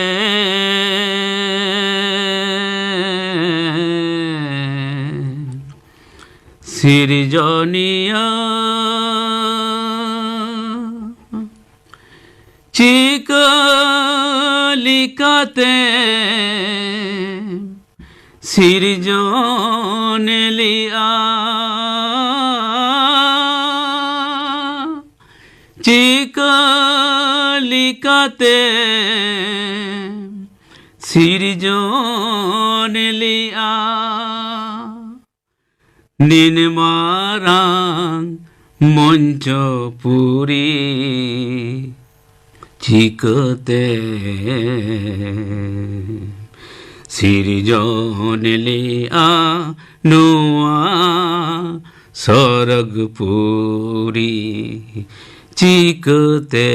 ᱥᱤᱨᱡᱚᱱᱤᱭᱟᱹ, ᱪᱤᱠᱟᱹ ᱞᱮᱠᱟᱛᱮ ᱥᱤᱨᱡᱚᱱ ᱞᱮᱜᱼᱟ? ᱪᱤᱠᱟᱹ ᱞᱮᱠᱟᱛᱮ ᱥᱤᱨᱡᱚᱱ ᱞᱮᱜᱼᱟ? ᱱᱤᱱ ᱢᱟᱨᱟᱝ ᱢᱚᱧᱪᱚᱯᱩᱨᱤ ᱪᱤᱠᱟᱹᱛᱮ ᱥᱤᱨᱡᱚᱱ ᱞᱮᱜᱼᱟ ᱱᱚᱣᱟ ᱥᱚᱨᱚᱜᱽᱯᱩᱨᱤ? ᱪᱤᱠᱟᱹᱛᱮ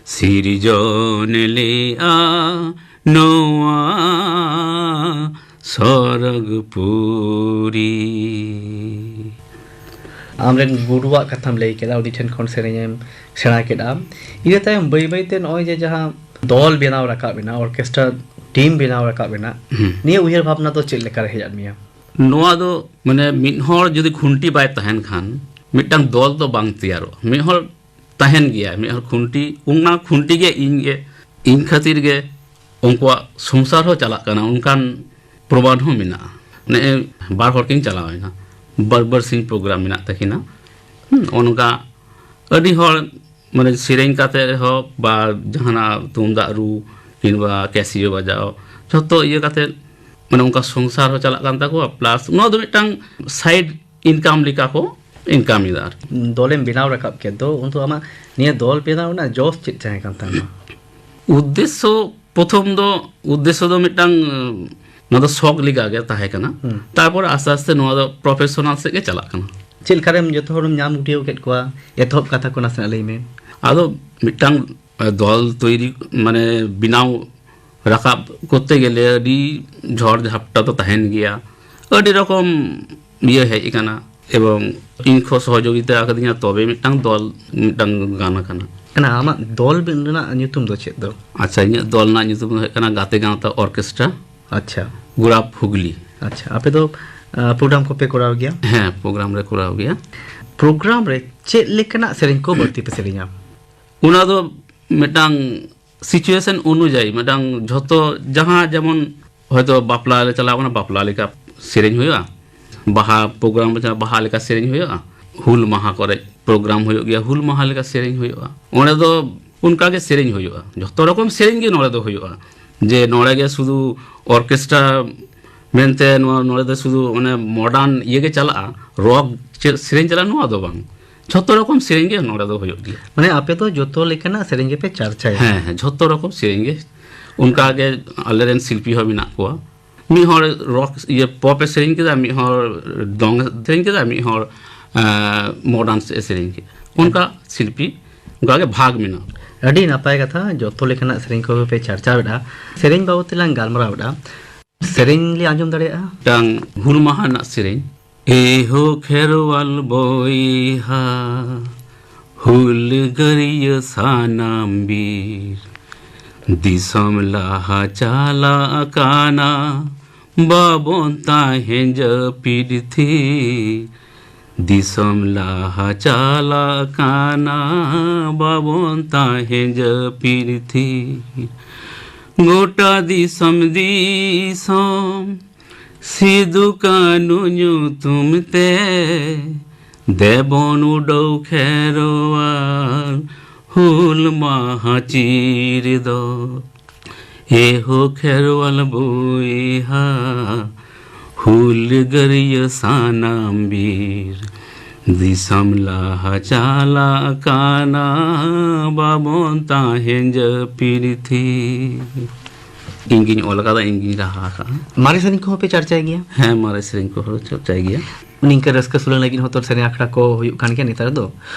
ᱥᱤᱨᱡᱚᱱ ᱞᱮᱜᱼᱟ ᱱᱚᱣᱟ ᱥᱚᱨᱚᱜᱽᱯᱩᱨᱤ? ᱟᱢᱨᱮᱱ ᱜᱩᱨᱩᱣᱟᱜ ᱠᱟᱛᱷᱟᱢ ᱞᱟᱹᱭ ᱠᱮᱫᱟ, ᱩᱱᱤ ᱴᱷᱮᱱ ᱠᱷᱚᱱ ᱥᱮᱨᱮᱧ ᱮᱢ ᱥᱮᱬᱟ ᱠᱮᱫᱟ᱾ ᱤᱱᱟᱹ ᱛᱟᱭᱚᱢ ᱵᱟᱹᱭ ᱵᱟᱹᱭᱛᱮ ᱱᱚᱜᱼᱚᱭ ᱡᱮ ᱡᱟᱦᱟᱸ ᱫᱚᱞ ᱵᱮᱱᱟᱣ ᱨᱟᱠᱟᱵ ᱮᱱᱟ, ᱚᱨᱠᱮᱥᱴᱨᱟ ᱴᱤᱢ ᱵᱮᱱᱟᱣ ᱨᱟᱠᱟᱵ ᱮᱱᱟ, ᱦᱩᱸ᱾ ᱱᱤᱭᱟᱹ ᱩᱭᱦᱟᱹᱨ ᱵᱷᱟᱵᱽᱱᱟ ᱫᱚ ᱪᱮᱫ ᱞᱮᱠᱟᱨᱮ ᱦᱮᱡ ᱟᱫ ᱢᱮᱭᱟ? ᱱᱚᱣᱟ ᱫᱚ ᱢᱟᱱᱮ ᱢᱤᱫ ᱦᱚᱲ ᱡᱩᱫᱤ ᱠᱷᱩᱱᱴᱤ ᱵᱟᱭ ᱛᱟᱦᱮᱱ ᱠᱷᱟᱱ ᱢᱤᱫᱴᱟᱝ ᱫᱚᱞ ᱫᱚ ᱵᱟᱝ ᱛᱮᱭᱟᱨᱚᱜᱼᱟ᱾ ᱢᱤᱫ ᱦᱚᱲ ᱛᱟᱦᱮᱱ ᱜᱮᱭᱟ, ᱢᱤᱫ ᱦᱚᱲ ᱠᱷᱩᱱᱴᱤ, ᱚᱱᱟ ᱠᱷᱩᱱᱴᱤ ᱜᱮ ᱤᱧ ᱜᱮ, ᱤᱧ ᱠᱷᱟᱹᱛᱤᱨ ᱜᱮ ᱩᱱᱠᱩᱣᱟᱜ ᱥᱚᱝᱥᱟᱨ ᱦᱚᱸ ᱪᱟᱞᱟᱜ ᱠᱟᱱᱟ, ᱚᱱᱠᱟᱱ ᱯᱨᱚᱢᱟᱱ ᱦᱚᱸ ᱢᱮᱱᱟᱜᱼᱟ᱾ ᱱᱮᱜᱼᱮ ᱵᱟᱨ ᱦᱚᱲ ᱠᱤᱱ ᱪᱟᱞᱟᱣ ᱮᱱᱟ, ᱵᱟᱨ, ᱵᱟᱨᱥᱤᱧ ᱯᱨᱳᱜᱨᱟᱢ ᱢᱮᱱᱟᱜ ᱛᱟᱹᱠᱤᱱᱟ᱾ ᱦᱩᱸ, ᱚᱱᱠᱟ ᱟᱹᱰᱤ ᱦᱚᱲ ᱢᱟᱱᱮ ᱥᱮᱨᱮᱧ ᱠᱟᱛᱮ ᱨᱮᱦᱚᱸ ᱵᱟ ᱡᱟᱦᱟᱱᱟᱜ ᱛᱩᱢᱫᱟᱜ ᱨᱩ ᱠᱤᱝᱵᱟ ᱠᱮᱥᱤᱭᱳ ᱵᱟᱡᱟᱣ, ᱡᱷᱚᱛᱚ ᱤᱭᱟᱹ ᱠᱟᱛᱮ ᱢᱟᱱᱮ ᱚᱱᱠᱟ ᱥᱚᱝᱥᱟᱨ ᱦᱚᱸ ᱪᱟᱞᱟᱜ ᱠᱟᱱ ᱛᱟᱠᱚᱣᱟ, ᱯᱞᱟᱥ ᱱᱚᱣᱟ ᱫᱚ ᱢᱤᱫᱴᱟᱝ ᱥᱟᱭᱤᱰ ᱤᱱᱠᱟᱢ ᱞᱮᱠᱟ ᱠᱚ ᱤᱱᱠᱟᱢ ᱮᱫᱟ ᱟᱨᱠᱤ᱾ ᱫᱚᱞᱮᱢ ᱵᱮᱱᱟᱣ ᱨᱟᱠᱟᱵ ᱠᱮᱫ ᱫᱚ, ᱩᱱ ᱫᱚ ᱟᱢᱟᱜ ᱱᱤᱭᱟᱹ ᱫᱚᱞ ᱵᱮᱱᱟᱣ ᱨᱮᱱᱟᱜ ᱡᱚᱥ ᱪᱮᱫ ᱛᱟᱦᱮᱸ ᱠᱟᱱ ᱛᱟᱢᱟ? ᱩᱫᱽᱫᱮᱥᱥᱚ ᱯᱨᱚᱛᱷᱚᱢ ᱫᱚ ᱩᱫᱽᱫᱮᱥᱥᱚ ᱫᱚ ᱢᱤᱫᱴᱟᱝ, ᱱᱚᱣᱟ ᱫᱚ ᱥᱚᱠ ᱞᱮᱠᱟ ᱜᱮ ᱛᱟᱦᱮᱸ ᱠᱟᱱᱟ᱾ ᱦᱩᱸ᱾ ᱛᱟᱨᱯᱚᱨ ᱟᱥᱛᱮ ᱟᱥᱛᱮ ᱱᱚᱣᱟ ᱫᱚ ᱯᱨᱚᱯᱷᱮᱥᱚᱱᱟᱞ ᱥᱮᱫ ᱜᱮ ᱪᱟᱞᱟᱜ ᱠᱟᱱᱟ᱾ ᱪᱮᱫ ᱞᱮᱠᱟᱨᱮᱢ ᱡᱚᱛᱚ ᱦᱚᱲᱮᱢ ᱧᱟᱢ ᱜᱩᱴᱭᱟᱹᱣ ᱠᱮᱫ ᱠᱚᱣᱟ? ᱮᱛᱚᱦᱚᱵ ᱠᱟᱛᱷᱟ ᱠᱚ ᱱᱟᱥᱮᱱᱟᱜ ᱞᱟᱹᱭ ᱢᱮ᱾ ᱟᱫᱚ ᱢᱤᱫᱴᱟᱝ ᱫᱚᱞ ᱛᱚᱭᱨᱤ, ᱢᱟᱱᱮ ᱵᱮᱱᱟᱣ ᱨᱟᱠᱟᱵ ᱠᱚᱨᱛᱮ ᱜᱮᱞᱮ ᱟᱹᱰᱤ ᱡᱷᱚᱲ ᱡᱷᱟᱯᱴᱟ ᱫᱚ ᱛᱟᱦᱮᱱ ᱜᱮᱭᱟ, ᱟᱹᱰᱤ ᱨᱚᱠᱚᱢ ᱤᱭᱟᱹ ᱦᱮᱡ ᱟᱠᱟᱱᱟ᱾ ᱮᱵᱚᱝ ᱤᱧ ᱠᱚ ᱥᱚᱦᱚᱡᱳᱜᱤᱛᱟ ᱟᱠᱟᱫᱤᱧᱟ, ᱛᱚᱵᱮ ᱢᱤᱫᱴᱟᱝ ᱫᱚᱞ ᱢᱤᱫᱴᱟᱝ ᱜᱟᱱ ᱟᱠᱟᱱᱟ᱾ ᱠᱟᱱᱟ, ᱟᱢᱟᱜ ᱫᱚᱞ ᱵᱤᱱ ᱨᱮᱱᱟᱜ ᱧᱩᱛᱩᱢ ᱫᱚ ᱪᱮᱫ ᱫᱚ? ᱟᱪᱪᱷᱟ, ᱤᱧᱟᱹᱜ ᱫᱚᱞ ᱨᱮᱱᱟᱜ ᱧᱩᱛᱩᱢ ᱫᱚ ᱦᱩᱭᱩᱜ ᱠᱟᱱᱟ ᱜᱟᱛᱮ ᱜᱟᱶᱛᱟ ᱚᱨᱠᱮᱥᱴᱨᱟ, ᱟᱪᱪᱷᱟ᱾ ᱜᱩᱲᱟᱯ ᱦᱩᱜᱽᱞᱤ᱾ ᱟᱪᱪᱷᱟ, ᱟᱯᱮ ᱫᱚ, ᱟᱸ, ᱯᱨᱳᱜᱨᱟᱢ ᱠᱚᱯᱮ ᱠᱚᱨᱟᱣ ᱜᱮᱭᱟ? ᱦᱮᱸ, ᱯᱨᱳᱜᱨᱟᱢ ᱨᱮ ᱠᱚᱨᱟᱣ ᱜᱮᱭᱟ᱾ ᱯᱨᱳᱜᱨᱟᱢ ᱨᱮ ᱪᱮᱫ ᱞᱮᱠᱟᱱᱟᱜ ᱥᱮᱨᱮᱧ ᱠᱚ ᱵᱟᱹᱲᱛᱤ ᱯᱮ ᱥᱮᱨᱮᱧᱟ? ᱚᱱᱟ ᱫᱚ ᱢᱤᱫᱴᱟᱝ ᱥᱤᱪᱩᱭᱮᱥᱚᱱ ᱚᱱᱩᱡᱟᱭᱤ, ᱢᱤᱫᱴᱟᱝ ᱡᱷᱚᱛᱚ ᱡᱟᱦᱟᱸ ᱡᱮᱢᱚᱱ ᱦᱚᱭᱛᱳ ᱵᱟᱯᱞᱟ ᱞᱮ ᱪᱟᱞᱟᱣ ᱠᱟᱱᱟ, ᱵᱟᱯᱞᱟ ᱞᱮᱠᱟ ᱥᱮᱨᱮᱧ ᱦᱩᱭᱩᱜᱼᱟ, ᱵᱟᱦᱟ ᱯᱨᱳᱜᱨᱟᱢ ᱨᱮ ᱵᱟᱦᱟ ᱞᱮᱠᱟ ᱥᱮᱨᱮᱧ ᱦᱩᱭᱩᱜᱼᱟ, ᱦᱩᱞ ᱢᱟᱦᱟ ᱠᱚᱨᱮ ᱯᱨᱳᱜᱨᱟᱢ ᱦᱩᱭᱩᱜ ᱜᱮᱭᱟ, ᱦᱩᱞ ᱢᱟᱦᱟ ᱞᱮᱠᱟ ᱥᱮᱨᱮᱧ ᱦᱩᱭᱩᱜᱼᱟ, ᱚᱸᱰᱮ ᱫᱚ ᱚᱱᱠᱟ ᱜᱮ ᱥᱮᱨᱮᱧ ᱦᱩᱭᱩᱜᱼᱟ᱾ ᱡᱷᱚᱛᱚ ᱨᱚᱠᱚᱢ ᱥᱮᱨᱮᱧ ᱜᱮ ᱱᱚᱰᱮ ᱫᱚ ᱦᱩᱭᱩᱜᱼᱟ, ᱡᱮ ᱱᱚᱰᱮ ᱜᱮ ᱥᱩᱫᱷᱩ ᱚᱨᱠᱮᱥᱴᱨᱟ ᱢᱮᱱᱛᱮ ᱱᱚᱣᱟ ᱱᱚᱰᱮ ᱫᱚ ᱥᱩᱫᱷᱩ ᱚᱱᱮ ᱢᱚᱰᱟᱨᱱ ᱤᱭᱟᱹ ᱜᱮ ᱪᱟᱞᱟᱜᱼᱟ, ᱨᱚᱠ ᱪᱮᱫ ᱥᱮᱨᱮᱧ ᱪᱟᱞᱟᱜᱼᱟ, ᱱᱚᱣᱟ ᱫᱚ ᱵᱟᱝ᱾ ᱡᱷᱚᱛᱚ ᱨᱚᱠᱚᱢ ᱥᱮᱨᱮᱧ ᱜᱮ ᱱᱚᱰᱮ ᱫᱚ ᱦᱩᱭᱩᱜ ᱜᱮᱭᱟ᱾ ᱢᱟᱱᱮ ᱟᱯᱮ ᱫᱚ ᱡᱚᱛᱚ ᱞᱮᱠᱟᱱᱟᱜ ᱥᱮᱨᱮᱧ ᱜᱮᱯᱮ ᱪᱟᱨᱪᱟᱭᱟ? ᱦᱮᱸ, ᱦᱮᱸ, ᱡᱷᱚᱛᱚ ᱨᱚᱠᱚᱢ ᱥᱮᱨᱮᱧ ᱜᱮ᱾ ᱚᱱᱠᱟ ᱜᱮ ᱟᱞᱮᱨᱮᱱ ᱥᱤᱞᱯᱤ ᱦᱚᱸ ᱢᱮᱱᱟᱜ ᱠᱚᱣᱟ᱾ ᱢᱤᱫ ᱦᱚᱲ ᱨᱚᱠ, ᱤᱭᱟᱹ, ᱯᱚᱯ ᱮ ᱥᱮᱨᱮᱧ ᱠᱮᱫᱟ, ᱢᱤᱫ ᱦᱚᱲ ᱫᱚᱝ ᱮ ᱥᱮᱨᱮᱧ ᱠᱮᱫᱟ, ᱢᱤᱫ ᱦᱚᱲ, ᱮᱸ, ᱢᱚᱰᱟᱨᱱ ᱥᱮᱫ ᱮ ᱥᱮᱨᱮᱧ ᱠᱮᱫᱟ᱾ ᱚᱱᱠᱟ ᱥᱤᱞᱯᱤ ᱚᱱᱠᱟ ᱜᱮ ᱵᱷᱟᱜᱽ ᱢᱮᱱᱟᱜᱼᱟ᱾ ᱟᱹᱰᱤ ᱱᱟᱯᱟᱭ ᱠᱟᱛᱷᱟ, ᱡᱚᱛᱚ ᱞᱮᱠᱟᱱᱟᱜ ᱥᱮᱨᱮᱧ ᱠᱚᱜᱮ ᱯᱮ ᱪᱟᱨᱪᱟᱣᱮᱫᱼᱟ᱾ ᱥᱮᱨᱮᱧ ᱵᱟᱵᱚᱫ ᱛᱮᱞᱟᱝ ᱜᱟᱞᱢᱟᱨᱟᱣᱮᱫᱼᱟ᱾ ᱥᱮᱨᱮᱧ ᱞᱮ ᱟᱸᱡᱚᱢ ᱫᱟᱲᱮᱭᱟᱜᱼᱟ? ᱢᱤᱫᱴᱟᱝ ᱦᱩᱞ ᱢᱟᱦᱟ ᱨᱮᱱᱟᱜ ᱥᱮᱨᱮᱧ᱾ ᱮ ᱦᱳ ᱠᱷᱮᱨᱣᱟᱞ ᱵᱚᱭᱦᱟ, ᱦᱩᱞᱜᱟᱹᱨᱤᱭᱟᱹ ᱥᱟᱱᱟᱢ ᱵᱤᱨ, ᱫᱤᱥᱚᱢ ᱞᱟᱦᱟ ᱪᱟᱞᱟᱜ ᱠᱟᱱᱟ, ᱵᱟᱵᱚᱱ ᱛᱟᱦᱮᱸ ᱡᱟᱹᱯᱤᱫ ᱛᱷᱤᱨ᱾ ᱫᱤᱥᱚᱢ ᱞᱟᱦᱟ ᱪᱟᱞᱟᱜ ᱠᱟᱱᱟ, ᱵᱟᱵᱚᱱ ᱛᱟᱦᱮᱸ ᱡᱟᱹᱯᱤᱫ ᱛᱷᱤᱨ᱾ ᱜᱚᱴᱟ ᱫᱤᱥᱚᱢ ᱫᱤᱥᱚᱢ ᱥᱤᱫᱩ ᱠᱟᱹᱱᱩ ᱧᱩᱛᱩᱢ ᱛᱮ, ᱫᱮᱵᱚᱱ ᱩᱰᱟᱹᱣ ᱠᱷᱮᱨᱣᱟᱞ ᱦᱩᱞ ᱢᱟᱦᱟ ᱪᱤᱨ ᱫᱚ᱾ ᱮ ᱦᱳ ᱠᱷᱮᱨᱣᱟᱞ ᱵᱚᱭᱦᱟ, ᱦᱩᱞᱜᱟᱹᱨᱤᱭᱟᱹ ᱥᱟᱱᱟᱢ ᱵᱤᱨ, ᱫᱤᱥᱚᱢ ᱞᱟᱦᱟ ᱪᱟᱞᱟᱜ ᱠᱟᱱᱟ, ᱵᱟᱵᱚᱱ ᱛᱟᱦᱮᱸ ᱡᱟᱹᱯᱤᱫ ᱛᱷᱤᱨ᱾ ᱤᱧ ᱜᱤᱧ ᱚᱞ ᱟᱠᱟᱫᱟ, ᱤᱧ ᱜᱤᱧ ᱨᱟᱦᱟ ᱟᱠᱟᱫᱟ᱾ ᱢᱟᱨᱮ ᱥᱮᱨᱮᱧ ᱠᱚᱦᱚᱸ ᱯᱮ ᱪᱟᱨᱪᱟᱭ ᱜᱮᱭᱟ? ᱦᱮᱸ, ᱢᱟᱨᱮ ᱥᱮᱨᱮᱧ ᱠᱚᱦᱚᱸ ᱪᱟᱨᱪᱟᱭ ᱜᱮᱭᱟ᱾ ᱱᱤᱝᱠᱟᱹ ᱨᱟᱹᱥᱠᱟᱹ ᱥᱩᱞᱟᱹᱝ ᱞᱟᱹᱜᱤᱫ ᱦᱚᱸᱛᱚ ᱥᱮᱨᱮᱧ ᱟᱠᱷᱲᱟ ᱠᱚ ᱦᱩᱭᱩᱜ ᱠᱟᱱ ᱜᱮᱭᱟ ᱱᱮᱛᱟᱨ ᱫᱚ᱾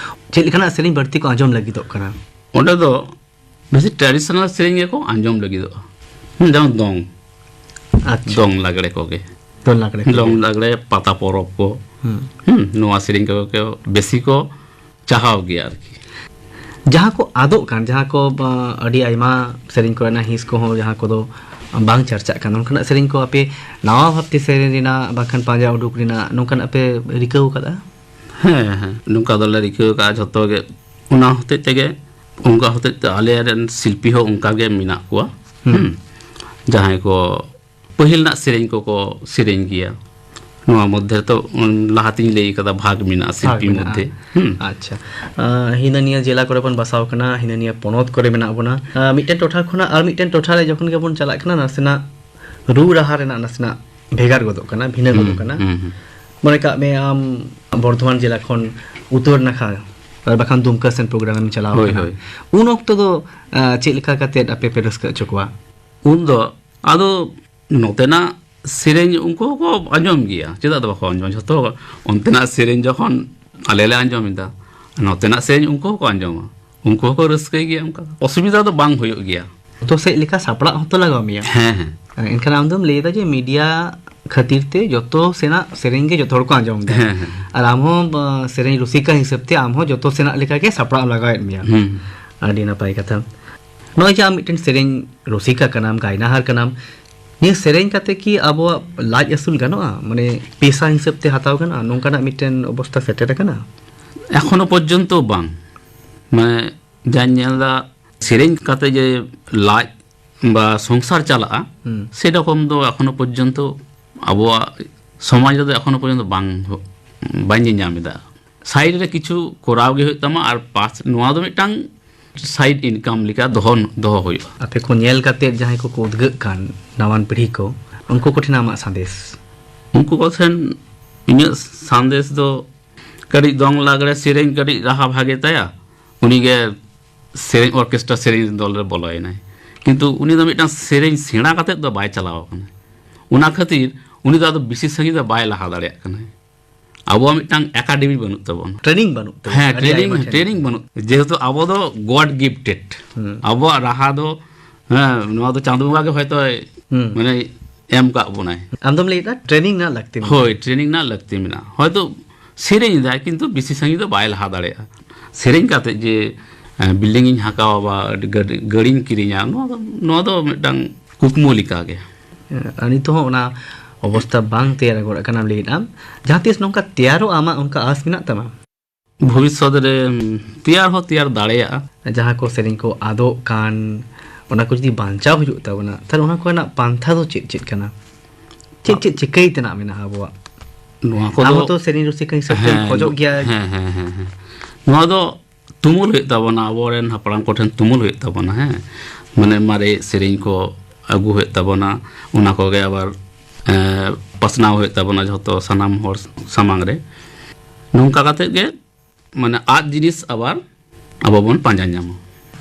ᱪᱮᱫ ᱞᱮᱠᱟᱱᱟᱜ ᱥᱮᱨᱮᱧ ᱵᱟᱹᱲᱛᱤ ᱠᱚ ᱟᱸᱡᱚᱢ ᱞᱟᱹᱜᱤᱫᱚᱜ ᱠᱟᱱᱟ? ᱚᱸᱰᱮ ᱫᱚ ᱵᱮᱥᱤ traditional ᱥᱮᱨᱮᱧ ᱜᱮᱠᱚ ᱟᱸᱡᱚᱢ ᱞᱟᱹᱜᱤᱫᱚᱜᱼᱟ᱾ ᱦᱩᱸ, ᱡᱮᱢᱚᱱ ᱫᱚᱝ, ᱟᱪᱪᱷᱟ᱾ ᱫᱚᱝ ᱞᱟᱜᱽᱲᱮ ᱠᱚᱜᱮ᱾ ᱫᱚᱝ ᱞᱟᱜᱽᱲᱮ ᱠᱚᱜᱮ᱾ ᱫᱚᱝ ᱞᱟᱜᱽᱲᱮ, ᱯᱟᱛᱟ ᱯᱚᱨᱚᱵᱽ ᱠᱚ᱾ ᱦᱩᱸ᱾ ᱦᱩᱸ, ᱱᱚᱣᱟ ᱥᱮᱨᱮᱧ ᱠᱚᱜᱮ ᱠᱚ ᱵᱮᱥᱤ ᱠᱚ ᱪᱟᱦᱟᱣ ᱜᱮᱭᱟ ᱟᱨᱠᱤ᱾ ᱡᱟᱦᱟᱸ ᱠᱚ ᱟᱫᱚᱜ ᱠᱟᱱ, ᱡᱟᱦᱟᱸ ᱠᱚ, ᱵᱟ, ᱟᱹᱰᱤ ᱟᱭᱢᱟ ᱥᱮᱨᱮᱧ ᱠᱚᱨᱮᱱᱟᱜ ᱦᱤᱸᱥ ᱠᱚᱦᱚᱸ ᱡᱟᱦᱟᱸ ᱠᱚᱫᱚ ᱵᱟᱝ ᱪᱟᱨᱪᱟᱜ ᱠᱟᱱ, ᱚᱱᱠᱟᱱᱟᱜ ᱥᱮᱨᱮᱧ ᱠᱚ ᱟᱯᱮ ᱱᱟᱣᱟ ᱵᱷᱟᱵᱽᱛᱮ ᱥᱮᱨᱮᱧ ᱨᱮᱱᱟᱜ ᱵᱟᱝᱠᱷᱟᱱ ᱯᱟᱸᱡᱟ ᱩᱰᱩᱠ ᱨᱮᱱᱟᱜ ᱱᱚᱝᱠᱟᱱᱟᱜ ᱯᱮ ᱨᱤᱠᱟᱹᱣ ᱟᱠᱟᱫᱟ? ᱦᱮᱸ, ᱦᱮᱸ, ᱱᱚᱝᱠᱟ ᱫᱚᱞᱮ ᱨᱤᱠᱟᱹ ᱟᱠᱟᱫᱼᱟ ᱡᱷᱚᱛᱚ ᱜᱮ᱾ ᱚᱱᱟ ᱦᱚᱛᱮᱡ ᱛᱮᱜᱮ, ᱚᱱᱠᱟ ᱦᱚᱛᱮᱡ ᱛᱮ ᱟᱞᱮ ᱨᱮᱱ ᱥᱤᱞᱯᱤ ᱦᱚᱸ ᱚᱱᱠᱟ ᱜᱮ ᱢᱮᱱᱟᱜ ᱠᱚᱣᱟ᱾ ᱦᱩᱸ᱾ ᱦᱩᱸ᱾ ᱡᱟᱦᱟᱸᱭ ᱠᱚ ᱯᱟᱹᱦᱤᱞ ᱨᱮᱱᱟᱜ ᱥᱮᱨᱮᱧ ᱠᱚᱠᱚ ᱥᱮᱨᱮᱧ ᱜᱮᱭᱟ᱾ ᱱᱚᱣᱟ ᱢᱚᱫᱽᱫᱷᱮ ᱨᱮᱛᱚ, ᱩᱱ ᱞᱟᱦᱟᱛᱤᱧ ᱞᱟᱹᱭ ᱠᱟᱫᱟ, ᱵᱷᱟᱜᱽ ᱢᱮᱱᱟᱜᱼᱟ ᱵᱷᱟᱜᱽ ᱥᱤᱞᱯᱤ ᱢᱮᱱᱟᱜᱼᱟ᱾ ᱢᱚᱫᱽᱫᱷᱮ᱾ ᱦᱩᱸ᱾ ᱟᱪᱪᱷᱟ᱾ ᱟᱸ, ᱦᱤᱱᱟᱹ ᱱᱤᱭᱟᱹ ᱡᱮᱞᱟ ᱠᱚᱨᱮ ᱵᱚᱱ ᱵᱟᱥᱟᱣ ᱠᱟᱱᱟ, ᱦᱤᱱᱟᱹ ᱱᱤᱭᱟᱹ ᱯᱚᱱᱚᱛ ᱠᱚᱨᱮ ᱢᱮᱱᱟᱜ ᱵᱚᱱᱟ᱾ ᱟᱸ, ᱢᱤᱫᱴᱮᱱ ᱴᱚᱴᱷᱟ ᱠᱷᱚᱱᱟᱜ ᱟᱨ ᱢᱤᱫᱴᱮᱱ ᱴᱚᱴᱷᱟ ᱨᱮ ᱡᱚᱠᱷᱚᱱ ᱜᱮᱵᱚᱱ ᱪᱟᱞᱟᱜ ᱠᱟᱱᱟ, ᱱᱟᱥᱮᱱᱟᱜ ᱨᱩ ᱨᱟᱦᱟ ᱨᱮᱱᱟᱜ ᱱᱟᱥᱮᱱᱟᱜ ᱵᱷᱮᱜᱟᱨ ᱜᱚᱫᱚᱜ ᱠᱟᱱᱟ, ᱵᱷᱤᱱᱟᱹ ᱦᱩᱸ, ᱜᱚᱫᱚᱜ ᱠᱟᱱᱟ᱾ ᱦᱩᱸ, ᱦᱩᱸ᱾ ᱢᱚᱱᱮ ᱠᱟᱜ ᱢᱮ, ᱟᱢ ᱵᱚᱨᱫᱷᱚᱢᱟᱱ ᱡᱮᱞᱟ ᱠᱷᱚᱱ ᱩᱛᱛᱚᱨ ᱱᱟᱠᱷᱟ ᱟᱨ ᱵᱟᱠᱷᱟᱱ ᱫᱩᱢᱠᱟ ᱥᱮᱱ ᱯᱨᱳᱜᱨᱟᱢ ᱮᱢ ᱪᱟᱞᱟᱣ ᱦᱳᱭ, ᱠᱟᱱᱟ᱾ ᱦᱳᱭ᱾ ᱩᱱ ᱚᱠᱛᱚ ᱫᱚ, ᱟᱸ, ᱪᱮᱫ ᱞᱮᱠᱟ ᱠᱟᱛᱮᱫ ᱟᱯᱮ ᱯᱮ ᱨᱟᱹᱥᱠᱟᱹ ᱦᱚᱪᱚ ᱠᱚᱣᱟ? ᱩᱱ ᱫᱚ ᱟᱫᱚ ᱱᱚᱛᱮᱱᱟᱜ ᱥᱮᱨᱮᱧ ᱩᱱᱠᱩ ᱦᱚᱸᱠᱚ ᱟᱸᱡᱚᱢ ᱜᱮᱭᱟ, ᱪᱮᱫᱟᱜ ᱫᱚ ᱵᱟᱠᱚ ᱟᱸᱡᱚᱢᱟ? ᱡᱷᱚᱛᱚ ᱚᱱᱛᱮᱱᱟᱜ ᱥᱮᱨᱮᱧ ᱡᱚᱠᱷᱚᱱ ᱟᱞᱮ ᱞᱮ ᱟᱸᱡᱚᱢ ᱮᱫᱟ, ᱱᱚᱛᱮᱱᱟᱜ ᱥᱮᱨᱮᱧ ᱩᱱᱠᱩ ᱦᱚᱸᱠᱚ ᱟᱸᱡᱚᱢᱟ, ᱩᱱᱠᱩ ᱦᱚᱸᱠᱚ ᱨᱟᱹᱥᱠᱟᱹᱭ ᱜᱮᱭᱟ, ᱚᱱᱠᱟ ᱚᱥᱩᱵᱤᱫᱷᱟ ᱫᱚ ᱵᱟᱝ ᱦᱩᱭᱩᱜ ᱜᱮᱭᱟ᱾ ᱡᱚᱛᱚ ᱥᱮᱫ ᱞᱮᱠᱟ ᱥᱟᱯᱲᱟᱜ ᱦᱚᱸᱛᱚ ᱞᱟᱜᱟᱣ ᱢᱮᱭᱟ᱾ ᱦᱮᱸ, ᱦᱮᱸ᱾ ᱮᱱᱠᱷᱟᱱ ᱟᱢ ᱫᱚᱢ ᱞᱟᱹᱭ ᱮᱫᱟ ᱡᱮ ᱢᱤᱰᱤᱭᱟ ᱠᱷᱟᱹᱛᱤᱨ ᱛᱮ ᱡᱚᱛᱚ ᱥᱮᱱᱟᱜ ᱥᱮᱨᱮᱧ ᱜᱮ ᱡᱚᱛᱚ ᱦᱚᱲ ᱠᱚ ᱟᱸᱡᱚᱢ ᱮᱫᱟ᱾ ᱦᱮᱸ, ᱦᱮᱸ᱾ ᱟᱨ ᱟᱢ ᱦᱚᱸ, ᱵᱟ, ᱥᱮᱨᱮᱧ ᱨᱩᱥᱤᱠᱟ ᱦᱤᱥᱟᱹᱵ ᱛᱮ ᱟᱢ ᱦᱚᱸ ᱡᱚᱛᱚ ᱥᱮᱱᱟᱜ ᱞᱮᱠᱟ ᱜᱮ ᱥᱟᱯᱲᱟᱣ ᱞᱟᱜᱟᱣᱮᱫ ᱢᱮᱭᱟ᱾ ᱦᱩᱸ᱾ ᱟᱹᱰᱤ ᱱᱟᱯᱟᱭ ᱠᱟᱛᱷᱟ᱾ ᱱᱚᱜᱼᱚᱭ ᱡᱮ ᱟᱢ ᱢᱤᱫᱴᱮᱱ ᱥᱮᱨᱮᱧ ᱨᱩᱥᱤᱠᱟ ᱠᱟᱱᱟᱢ, ᱜᱟᱭᱱᱟᱦᱟᱨ ᱠᱟᱱᱟᱢ, ᱱᱤᱭᱟᱹ ᱥᱮᱨᱮᱧ ᱠᱟᱛᱮ ᱠᱤ ᱟᱵᱚᱣᱟᱜ ᱞᱟᱡ ᱟᱹᱥᱩᱞ ᱜᱟᱱᱚᱜᱼᱟ? ᱢᱟᱱᱮ, ᱯᱮᱥᱟ ᱦᱤᱥᱟᱹᱵ ᱛᱮ ᱦᱟᱛᱟᱣ ᱜᱟᱱᱚᱜᱼᱟ? ᱱᱚᱝᱠᱟᱱᱟᱜ ᱢᱤᱫᱴᱮᱱ ᱚᱵᱚᱥᱛᱟ ᱥᱮᱴᱮᱨ ᱟᱠᱟᱱᱟ? ᱮᱠᱷᱚᱱᱳ ᱯᱚᱨᱡᱚᱱᱛᱚ ᱵᱟᱝ᱾ ᱢᱟᱱᱮ, ᱡᱟᱧ ᱧᱮᱞ ᱮᱫᱟ, ᱥᱮᱨᱮᱧ ᱠᱟᱛᱮ ᱡᱮ ᱞᱟᱡ ᱵᱟ ᱥᱚᱝᱥᱟᱨ ᱪᱟᱞᱟᱜᱼᱟ, ᱦᱩᱸ᱾ ᱥᱮᱨᱚᱠᱚᱢ ᱫᱚ ᱮᱠᱷᱚᱱᱳ ᱯᱚᱨᱡᱚᱱᱛᱚ ᱟᱵᱚᱣᱟᱜ ᱥᱚᱢᱟᱡᱽ ᱨᱮᱫᱚ ᱮᱠᱷᱚᱱᱳ ᱯᱚᱨᱡᱚᱱᱛᱚ ᱵᱟᱝ, ᱵᱟᱹᱧ ᱧᱮᱧᱟᱢ ᱮᱫᱟ᱾ ᱥᱟᱭᱤᱰ ᱨᱮ ᱠᱤᱪᱷᱩ ᱠᱚᱨᱟᱣ ᱜᱮ ᱦᱩᱭᱩᱜ ᱛᱟᱢᱟ, ᱟᱨ ᱯᱟᱥ, ᱱᱚᱣᱟ ᱫᱚ ᱢᱤᱫᱴᱟᱝ ᱥᱟᱭᱤᱰ ᱤᱱᱠᱟᱢ ᱞᱮᱠᱟ ᱫᱚᱦᱚ, ᱫᱚᱦᱚ ᱦᱩᱭᱩᱜᱼᱟ᱾ ᱟᱯᱮ ᱠᱚ ᱧᱮᱞ ᱠᱟᱛᱮ ᱡᱟᱦᱟᱸᱭ ᱠᱚᱠᱚ ᱩᱫᱽᱜᱟᱹᱜ ᱠᱟᱱ ᱱᱟᱣᱟᱱ ᱯᱤᱲᱦᱤ ᱠᱚ, ᱩᱱᱠᱩ ᱠᱚᱴᱷᱮᱱ ᱟᱢᱟᱜ ᱥᱟᱸᱫᱮᱥ? ᱩᱱᱠᱩ ᱠᱚᱴᱷᱮᱱ ᱤᱧᱟᱹᱜ ᱥᱟᱸᱫᱮᱥ ᱫᱚ ᱠᱟᱹᱴᱤᱡ ᱫᱚᱝ ᱞᱟᱜᱽᱲᱮ ᱥᱮᱨᱮᱧ ᱠᱟᱹᱴᱤᱡ ᱨᱟᱦᱟ ᱵᱷᱟᱜᱮ ᱛᱟᱭᱟ, ᱩᱱᱤᱜᱮ ᱥᱮᱨᱮᱧ ᱚᱨᱠᱮᱥᱴᱨᱟ ᱥᱮᱨᱮᱧ ᱫᱚᱞ ᱨᱮ ᱵᱚᱞᱚᱭᱮᱱᱟᱭ᱾ ᱠᱤᱱᱛᱩ ᱩᱱᱤ ᱫᱚ ᱢᱤᱫᱴᱟᱝ ᱥᱮᱨᱮᱧ ᱥᱮᱬᱟ ᱠᱟᱛᱮᱫ ᱫᱚ ᱵᱟᱭ ᱪᱟᱞᱟᱣ ᱟᱠᱟᱱᱟ᱾ ᱚᱱᱟ ᱠᱷᱟᱹᱛᱤᱨ ᱩᱱᱤ ᱫᱚ ᱟᱫᱚ ᱵᱮᱥᱤ ᱥᱟᱺᱜᱤᱧ ᱫᱚ ᱵᱟᱭ ᱞᱟᱦᱟ ᱫᱟᱲᱮᱭᱟᱜ ᱠᱟᱱᱟᱭ᱾ ᱟᱵᱚᱣᱟᱜ ᱢᱤᱫᱴᱟᱝ ᱮᱠᱟᱰᱮᱢᱤ ᱵᱟᱹᱱᱩᱜ ᱛᱟᱵᱚᱱᱟ᱾ ᱴᱨᱮᱱᱤᱝ ᱵᱟᱹᱱᱩᱜ ᱛᱟᱵᱚᱱᱟ᱾ ᱦᱮᱸ, ᱟᱹᱰᱤ ᱴᱨᱮᱱᱤᱝ, ᱟᱭᱢᱟ ᱴᱷᱮᱱ᱾ ᱴᱨᱮᱱᱤᱝ ᱵᱟᱹᱱᱩᱜ, ᱡᱮᱦᱮᱛᱩ ᱟᱵᱚ ᱫᱚ God gifted᱾ ᱦᱩᱸ᱾ ᱟᱵᱚᱣᱟᱜ ᱨᱟᱦᱟ ᱫᱚ, ᱦᱮᱸ, ᱱᱚᱣᱟ ᱫᱚ ᱪᱟᱸᱫᱳ ᱵᱚᱸᱜᱟ ᱜᱮ ᱦᱚᱭᱛᱳ, ᱦᱩᱸ᱾ ᱢᱟᱱᱮ, ᱮᱢ ᱠᱟᱜ ᱵᱚᱱᱟᱭ᱾ ᱟᱢ ᱫᱚᱢ ᱞᱟᱹᱭᱮᱫᱟ ᱴᱨᱮᱱᱤᱝ ᱨᱮᱱᱟᱜ ᱞᱟᱹᱠᱛᱤ ᱢᱮᱱᱟᱜᱼᱟ᱾ ᱦᱳᱭ, ᱴᱨᱮᱱᱤᱝ ᱨᱮᱱᱟᱜ ᱞᱟᱹᱠᱛᱤ ᱢᱮᱱᱟᱜᱼᱟ᱾ ᱦᱚᱭᱛᱳ ᱥᱮᱨᱮᱧ ᱮᱫᱟᱭ, ᱠᱤᱱᱛᱩ ᱵᱮᱥᱤ ᱥᱟᱺᱜᱤᱧ ᱫᱚ ᱵᱟᱭ ᱞᱟᱦᱟ ᱫᱟᱲᱮᱭᱟᱜᱼᱟ᱾ ᱥᱮᱨᱮᱧ ᱠᱟᱛᱮ ᱡᱮ, ᱮᱸ, ᱵᱤᱞᱰᱤᱝ ᱤᱧ ᱦᱟᱸᱠᱟᱣᱟ ᱵᱟ ᱟᱹᱰᱤ ᱜᱟᱹᱰᱤ, ᱜᱟᱹᱰᱤᱧ ᱠᱤᱨᱤᱧᱟ, ᱱᱚᱣᱟ ᱫᱚ, ᱱᱚᱣᱟ ᱫᱚ ᱢᱤᱫᱴᱟᱝ ᱠᱩᱠᱢᱩ ᱞᱮᱠᱟᱜᱮ᱾ ᱟᱨ ᱱᱤᱛᱚᱜ ᱦᱚᱸ ᱚᱱᱟ ᱚᱵᱚᱥᱛᱟ ᱵᱟᱝ ᱛᱮᱭᱟᱨ ᱜᱚᱫ ᱟᱠᱟᱱᱟ ᱞᱟᱹᱭᱮᱫ ᱟᱢ, ᱡᱟᱦᱟᱸ ᱛᱤᱥ ᱱᱚᱝᱠᱟ ᱛᱮᱭᱟᱨᱚᱜᱼᱟ, ᱟᱢᱟᱜ ᱚᱱᱠᱟ ᱟᱸᱥ ᱢᱮᱱᱟᱜ ᱛᱟᱢᱟ? ᱵᱷᱚᱵᱤᱥᱥᱚᱛ ᱨᱮ, ᱩᱢ, ᱛᱮᱭᱟᱨ ᱦᱚᱸ ᱛᱮᱭᱟᱨ ᱫᱟᱲᱮᱭᱟᱜᱼᱟ᱾ ᱡᱟᱦᱟᱸ ᱠᱚ ᱥᱮᱨᱮᱧ ᱠᱚ ᱟᱫᱚᱜ ᱠᱟᱱ, ᱚᱱᱟ ᱠᱚ ᱡᱩᱫᱤ ᱵᱟᱧᱪᱟᱣ ᱦᱩᱭᱩᱜ ᱛᱟᱵᱚᱱᱟ, ᱛᱟᱦᱞᱮ ᱚᱱᱟ ᱠᱚᱨᱮᱱᱟᱜ ᱯᱟᱱᱛᱷᱟ ᱫᱚ ᱪᱮᱫ ᱪᱮᱫ ᱠᱟᱱᱟ? ᱪᱮᱫ ᱪᱮᱫ ᱪᱤᱠᱟᱹᱭ ᱛᱮᱱᱟᱜ ᱢᱮᱱᱟᱜᱼᱟ ᱟᱵᱚᱣᱟᱜ? ᱱᱚᱣᱟ ᱠᱚᱫᱚ ᱟᱢ ᱦᱚᱸᱛᱚ ᱥᱮᱨᱮᱧ ᱨᱩᱥᱤᱠᱟ ᱦᱤᱥᱟᱹᱵ ᱛᱮᱢ ᱦᱮᱸ, ᱠᱷᱚᱡᱚᱜ ᱜᱮᱭᱟ᱾ ᱦᱮᱸ, ᱦᱮᱸ, ᱦᱮᱸ, ᱦᱮᱸ᱾ ᱱᱚᱣᱟ ᱫᱚ ᱛᱩᱢᱟᱹᱞ ᱦᱩᱭᱩᱜ ᱛᱟᱵᱚᱱᱟ, ᱟᱵᱚᱨᱮᱱ ᱦᱟᱯᱲᱟᱢ ᱠᱚᱴᱷᱮᱱ ᱛᱩᱢᱟᱹᱞ ᱦᱩᱭᱩᱜ ᱛᱟᱵᱚᱱᱟ, ᱦᱮᱸ᱾ ᱢᱟᱱᱮ ᱢᱟᱨᱮ ᱥᱮᱨᱮᱧ ᱠᱚ ᱟᱹᱜᱩ ᱦᱩᱭᱩᱜ ᱛᱟᱵᱚᱱᱟ, ᱚᱱᱟ ᱠᱚᱜᱮ ᱟᱵᱟᱨ, ᱮᱸ, ᱯᱟᱥᱱᱟᱣ ᱦᱩᱭᱩᱜ ᱛᱟᱵᱚᱱᱟ ᱡᱷᱚᱛᱚ ᱥᱟᱱᱟᱢ ᱦᱚᱲ ᱥᱟᱢᱟᱝ ᱨᱮ᱾ ᱱᱚᱝᱠᱟ ᱠᱟᱛᱮᱫ ᱜᱮ, ᱢᱟᱱᱮ, ᱟᱫ ᱡᱤᱱᱤᱥ ᱟᱵᱟᱨ ᱟᱵᱚ ᱵᱚᱱ ᱯᱟᱸᱡᱟ ᱧᱟᱢᱟ᱾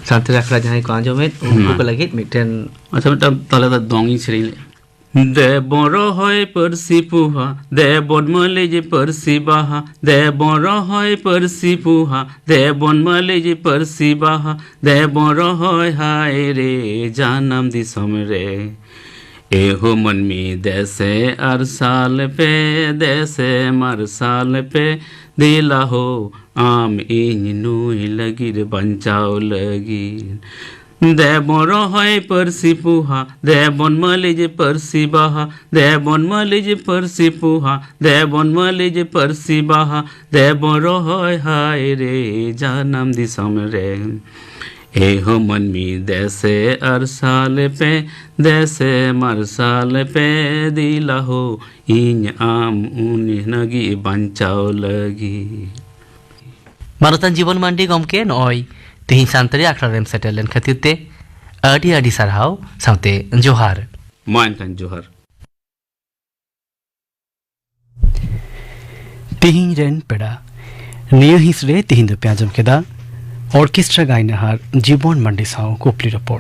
ᱥᱟᱱᱛᱟᱲᱤ ᱟᱠᱷᱲᱟ ᱡᱟᱦᱟᱸᱭ ᱠᱚ ᱟᱸᱡᱚᱢᱮᱫ, ᱩᱱᱠᱩ ᱦᱮᱸ᱾ ᱠᱚ ᱞᱟᱹᱜᱤᱫ ᱢᱤᱫᱴᱮᱱ ᱟᱪᱪᱷᱟ, ᱢᱤᱫᱴᱟᱝ ᱛᱟᱦᱞᱮ ᱫᱚ ᱫᱚᱝ ᱤᱧ ᱥᱮᱨᱮᱧ ᱞᱮᱫᱼᱟ᱾ ᱫᱮᱵᱚᱱ ᱨᱚᱦᱚᱭ ᱯᱟᱹᱨᱥᱤ ᱯᱚᱦᱟ, ᱫᱮᱵᱚᱱ ᱢᱟᱹᱞᱤᱡ ᱯᱟᱹᱨᱥᱤ ᱵᱟᱦᱟ, ᱫᱮᱵᱚᱱ ᱨᱚᱦᱚᱭ ᱯᱟᱹᱨᱥᱤ ᱯᱚᱦᱟ, ᱫᱮᱵᱚᱱ ᱢᱟᱹᱞᱤᱡ ᱯᱟᱹᱨᱥᱤ ᱵᱟᱦᱟ, ᱫᱮᱵᱚᱱ ᱨᱚᱦᱚᱭ ᱦᱟᱭ ᱨᱮ ᱡᱟᱱᱟᱢ ᱫᱤᱥᱚᱢ ᱨᱮ᱾ ᱮᱦᱳ ᱢᱟᱹᱱᱢᱤ ᱫᱮᱥᱮ ᱟᱨᱥᱟᱞ ᱯᱮ, ᱫᱮᱥᱮ ᱢᱟᱨᱥᱟᱞ ᱯᱮ, ᱫᱮᱞᱟ ᱦᱳ ᱟᱢ ᱤᱧ ᱱᱩᱭ ᱞᱟᱹᱜᱤᱫ ᱵᱟᱧᱪᱟᱣ ᱞᱟᱹᱜᱤᱫ᱾ ᱫᱮᱵᱚᱱ ᱨᱚᱦᱚᱭ ᱯᱟᱹᱨᱥᱤ ᱯᱚᱦᱟ, ᱫᱮᱵᱚᱱ ᱢᱟᱹᱞᱤᱡ ᱯᱟᱹᱨᱥᱤ ᱵᱟᱦᱟ, ᱫᱮᱵᱚᱱ ᱢᱟᱹᱞᱤᱡ ᱯᱟᱹᱨᱥᱤ ᱯᱚᱦᱟ, ᱫᱮᱵᱚᱱ ᱢᱟᱹᱞᱤᱡ ᱯᱟᱹᱨᱥᱤ ᱵᱟᱦᱟ, ᱫᱮᱵᱚᱱ ᱨᱚᱦᱚᱭ ᱦᱟᱭ ᱨᱮ ᱡᱟᱱᱟᱢ ᱫᱤᱥᱚᱢ ᱨᱮ᱾ ᱮᱦᱳ ᱢᱟᱹᱱᱢᱤ ᱫᱮᱥᱮ ᱟᱨᱥᱟᱞ ᱯᱮ, ᱫᱮᱥᱮ ᱢᱟᱨᱥᱟᱞ ᱯᱮ, ᱫᱮᱞᱟ ᱦᱳ ᱤᱧ ᱟᱢ ᱩᱱᱤ ᱞᱟᱹᱜᱤᱫ ᱵᱟᱧᱪᱟᱣ ᱞᱟᱹᱜᱤᱫ᱾ ᱢᱟᱱᱚᱛᱟᱱ ᱡᱤᱵᱚᱱ ᱢᱟᱱᱰᱤ ᱜᱚᱢᱠᱮ, ᱱᱚᱜᱼᱚᱭ ᱛᱮᱦᱮᱧ ᱥᱟᱱᱛᱟᱲᱤ ᱟᱠᱷᱲᱟ ᱨᱮᱢ ᱥᱮᱴᱮᱨ ᱞᱮᱱ ᱠᱷᱟᱹᱛᱤᱨ ᱛᱮ ᱟᱹᱰᱤ ᱟᱹᱰᱤ ᱥᱟᱨᱦᱟᱣ ᱥᱟᱶᱛᱮ ᱡᱚᱦᱟᱨ᱾ ᱢᱟ ᱮᱱᱠᱷᱟᱱ ᱡᱚᱦᱟᱨ᱾ ᱛᱮᱦᱮᱧ ᱨᱮᱱ ᱯᱮᱲᱟ, ᱱᱤᱭᱟᱹ ᱦᱤᱸᱥ ᱨᱮ ᱛᱤᱦᱤᱧ ᱫᱚᱯᱮ ᱟᱸᱡᱚᱢ ᱠᱮᱫᱟ ᱚᱨᱠᱮᱥᱴᱨᱟ ᱜᱟᱭᱱᱟᱦᱟᱨ ᱡᱤᱵᱚᱱ ᱢᱟᱱᱰᱤ ᱥᱟᱶ ᱠᱩᱠᱞᱤ ᱨᱚᱯᱚᱲ᱾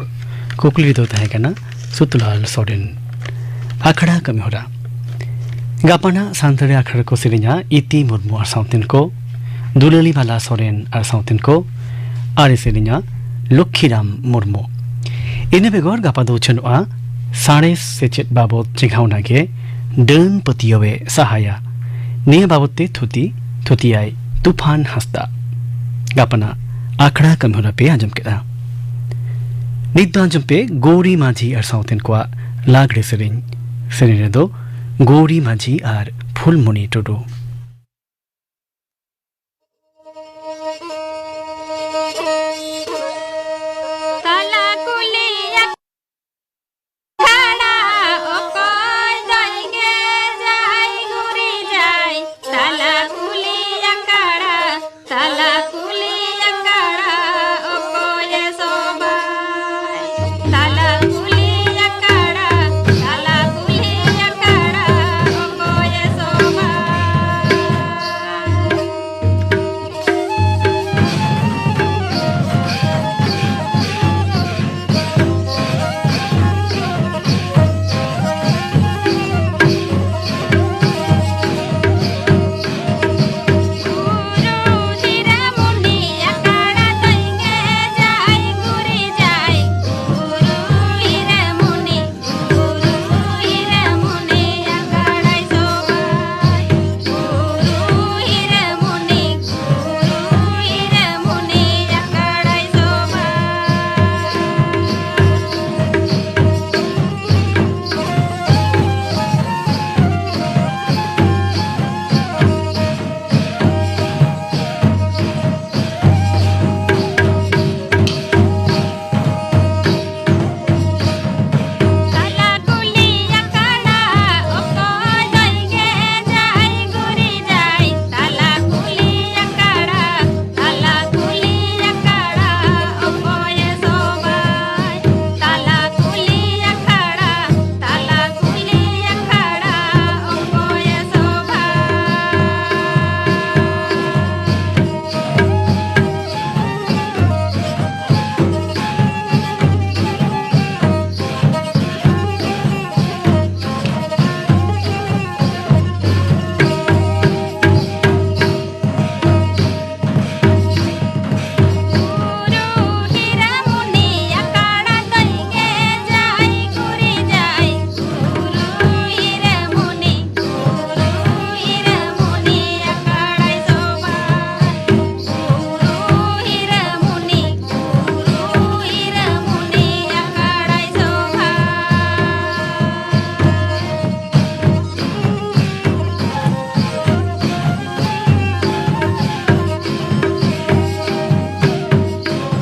ᱠᱩᱠᱞᱤ ᱫᱚ ᱛᱟᱦᱮᱸ ᱠᱟᱱᱟ ᱥᱩᱛᱞᱟᱞ ᱥᱚᱨᱮᱱ᱾ ᱟᱠᱷᱲᱟ ᱠᱟᱹᱢᱤᱦᱚᱨᱟ᱾ ᱜᱟᱯᱟᱱᱟᱜ ᱥᱟᱱᱛᱟᱲᱤ ᱟᱠᱷᱲᱟ ᱨᱮᱠᱚ ᱥᱮᱨᱮᱧᱟ ᱤᱛᱤ ᱢᱩᱨᱢᱩ ᱟᱨ ᱥᱟᱶᱛᱮᱱ ᱠᱚ, ᱫᱩᱞᱟᱹᱞᱤ ᱵᱟᱞᱟ ᱥᱚᱨᱮᱱ ᱟᱨ ᱥᱟᱶᱛᱮᱱ ᱠᱚ, ᱟᱨᱮ ᱥᱮᱨᱮᱧᱟ ᱞᱚᱠᱠᱷᱤᱨᱟᱢ ᱢᱩᱨᱢᱩ᱾ ᱤᱱᱟᱹ ᱵᱮᱜᱚᱨ ᱜᱟᱯᱟ ᱫᱚ ᱩᱪᱷᱟᱹᱱᱚᱜᱼᱟ ᱥᱟᱬᱮᱥ ᱥᱮᱪᱮᱫ ᱵᱟᱵᱚᱛ ᱪᱮᱸᱜᱷᱟᱣᱱᱟ ᱜᱮ ᱰᱟᱹᱱ ᱯᱟᱹᱛᱭᱟᱹᱣᱮ ᱥᱟᱦᱟᱭᱟ᱾ ᱱᱤᱭᱟᱹ ᱵᱟᱵᱚᱛ ᱛᱮ ᱛᱷᱩᱛᱤ ᱛᱷᱩᱛᱤᱭᱟᱭ ᱛᱩᱯᱷᱟᱱ ᱦᱟᱸᱥᱫᱟ᱾ ᱜᱟᱯᱟᱱᱟᱜ ᱟᱠᱷᱲᱟ ᱠᱟᱹᱢᱤᱦᱚᱨᱟ ᱯᱮ ᱟᱸᱡᱚᱢ ᱠᱮᱫᱟ᱾ ᱱᱤᱛ ᱫᱚ ᱟᱸᱡᱚᱢ ᱯᱮ ᱜᱳᱣᱨᱤ ᱢᱟᱹᱡᱷᱤ ᱟᱨ ᱥᱟᱶᱛᱮᱱ ᱠᱚᱣᱟᱜ ᱞᱟᱜᱽᱲᱮ ᱥᱮᱨᱮᱧ᱾ ᱥᱮᱨᱮᱧ ᱨᱮᱫᱚ ᱜᱳᱣᱨᱤ ᱢᱟᱹᱡᱷᱤ ᱟᱨ ᱯᱷᱩᱞᱢᱩᱱᱤ ᱴᱩᱰᱩ᱾